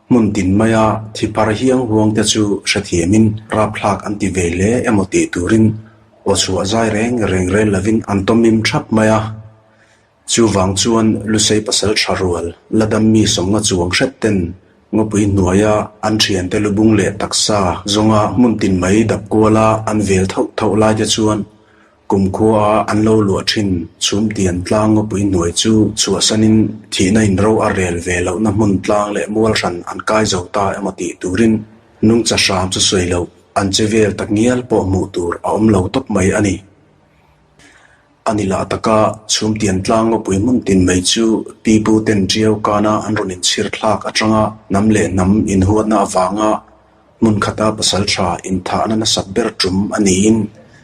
Hmun tin maia thi phar hiang huang te chu hrethiamin rapthlak an ti ve hle emaw tih turin aw chhuah zai reng reng rel lovin an tawmim thap mai a. Chuvang chuan Lusei pasal tha rual la dam mi sawmnga chuang hret ten ngawpui hnuaia an thiante lubung leh taksa zawnga hmun tin mai dap kuala an vel thauh thauh lai te chuan Kumkhua a an lo luah thin chhumtian tlang ngawpui hnuai chu chhuahsanin thihna in ro a rel ve lohna hmun tlang leh mual hran an kai zo ta emaw tih turin nungcha hram chu sawi loh an che vel tak ngial pawh hmuh tur a awm lo tawp mai a ni. A ni lah taka chhumtian tlang ngawpui hmun tin mai chu pipu ten ṭiau kana an rawn inchhir thlak aṭanga hnam leh hnam inhuatna avanga Hmun khata pasal tha inthahna nasat ber tum a niin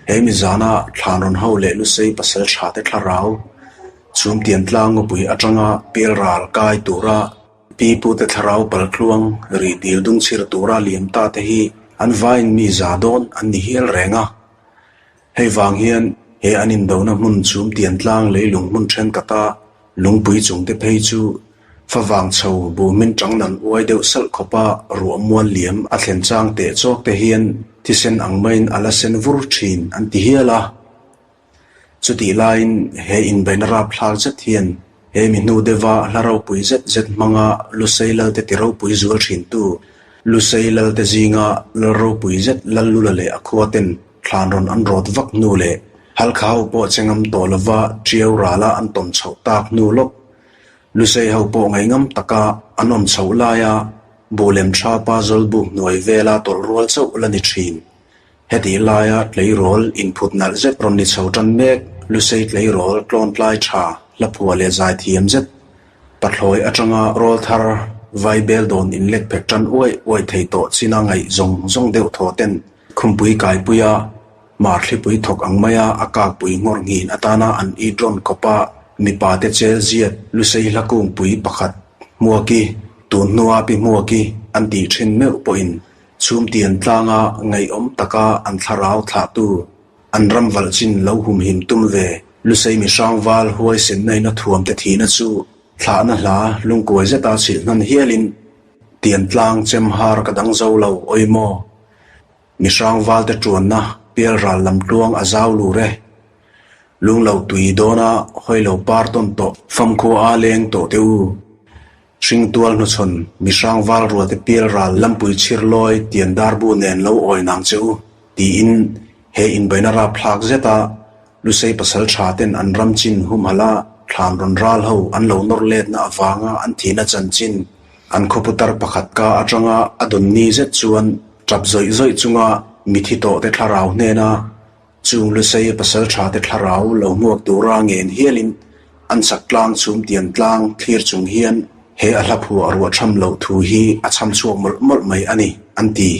he mizana thlanrawn ho leh Lusei pasal tha te thlarau chhumtian tlang ngawpui atanga pialral kai tura pipute thlarau paltluang rih dil dung chhir tura liam ta te hi an vaiin mi za dawn an ni hial reng a. Hei vang hian he an indona hmun chhumtian tlang leilung hmun thenkata Lungpui chungte phei chu favang chho bumin tang nan uai deuh salh khawpa ruah mual liam a thlen chang teh chawk te hian thisen ang maiin a la sen vur thin an ti hial a. Chutih laiin he inbeihna rapthlak zet hian he mi hnu deuha hla ropui zet zet hmanga Lusei Lalte ti ropui zual thintu Lusei Lalte zinga lal ropui zet Lallula leh a khua ten Thlan rawn an rawt vak hnu leh Halkha ho pawh che ngam tawh lova Ṭiau rala an tawm chhoh tak hnu lawk. Lusei ho pawh ngaihngam taka an awm chhoh laia Buhlem Thapa Zawlbuk hnuai vela tawlh rual chauh la ni ṭhin. Hetih laia tleirawl inphut nalh zet rawn ni chho ṭan mek Lusei tleirawl tlawntlai ṭha hlaphua leh zaithiam zet Pathlawi aṭanga rawl thar. Vaibel dawn inlek phek tan uaih uaih thei tawh china ngaih zawng zawng deuh thaw ten khumpui kaipuia Marthlipui thawk ang maia a kakpui nghawr nghin atana an it rawn khawpa mipa te chel ziat Lusei hla kungpui pakhat Hmuaki, tun hnua pi Hmuaki an tih thin meuh pawhin chhumtian tlanga ngaihawm taka an thlarau thlahtu an ram valh chin lo humhim tum ve Lusei mihrangval huaisenna in a thuam te thihna chu thlahna hla lungkuai zeta chhilh hnan hialin tiantlang chem har ka dang zo lo awi maw? Mihrang valte tuanna pial ral lam tluang a zau lur e. Lunglo tui dawna hawilo par tawn tawh famkhua a leng tawh teh u. Hringtual hnuchhawn mihrang val rualte pial ral lampui chhir lawi tian darbu nen lo awi nang che u, tiin he inbeina rapthlak zeta Lusei pasal tha ten an ram chin humhalh a thlan rawn ral ho an lo nawr letna avanga an thihna chanchin an khawputar pakhat ka atanga a dawn ni zet chuan tap zawih zawih chunga mithi tawh te thlarau hnena chung Lusei pasal tha te thlarau lo hmuak tura ngen hialin an chak tlang chhum tian tlang thlir chung hian he a hla phuah ruah tham loh thu hi a chham chhuak mawlh mawlh mai a ni, an ti.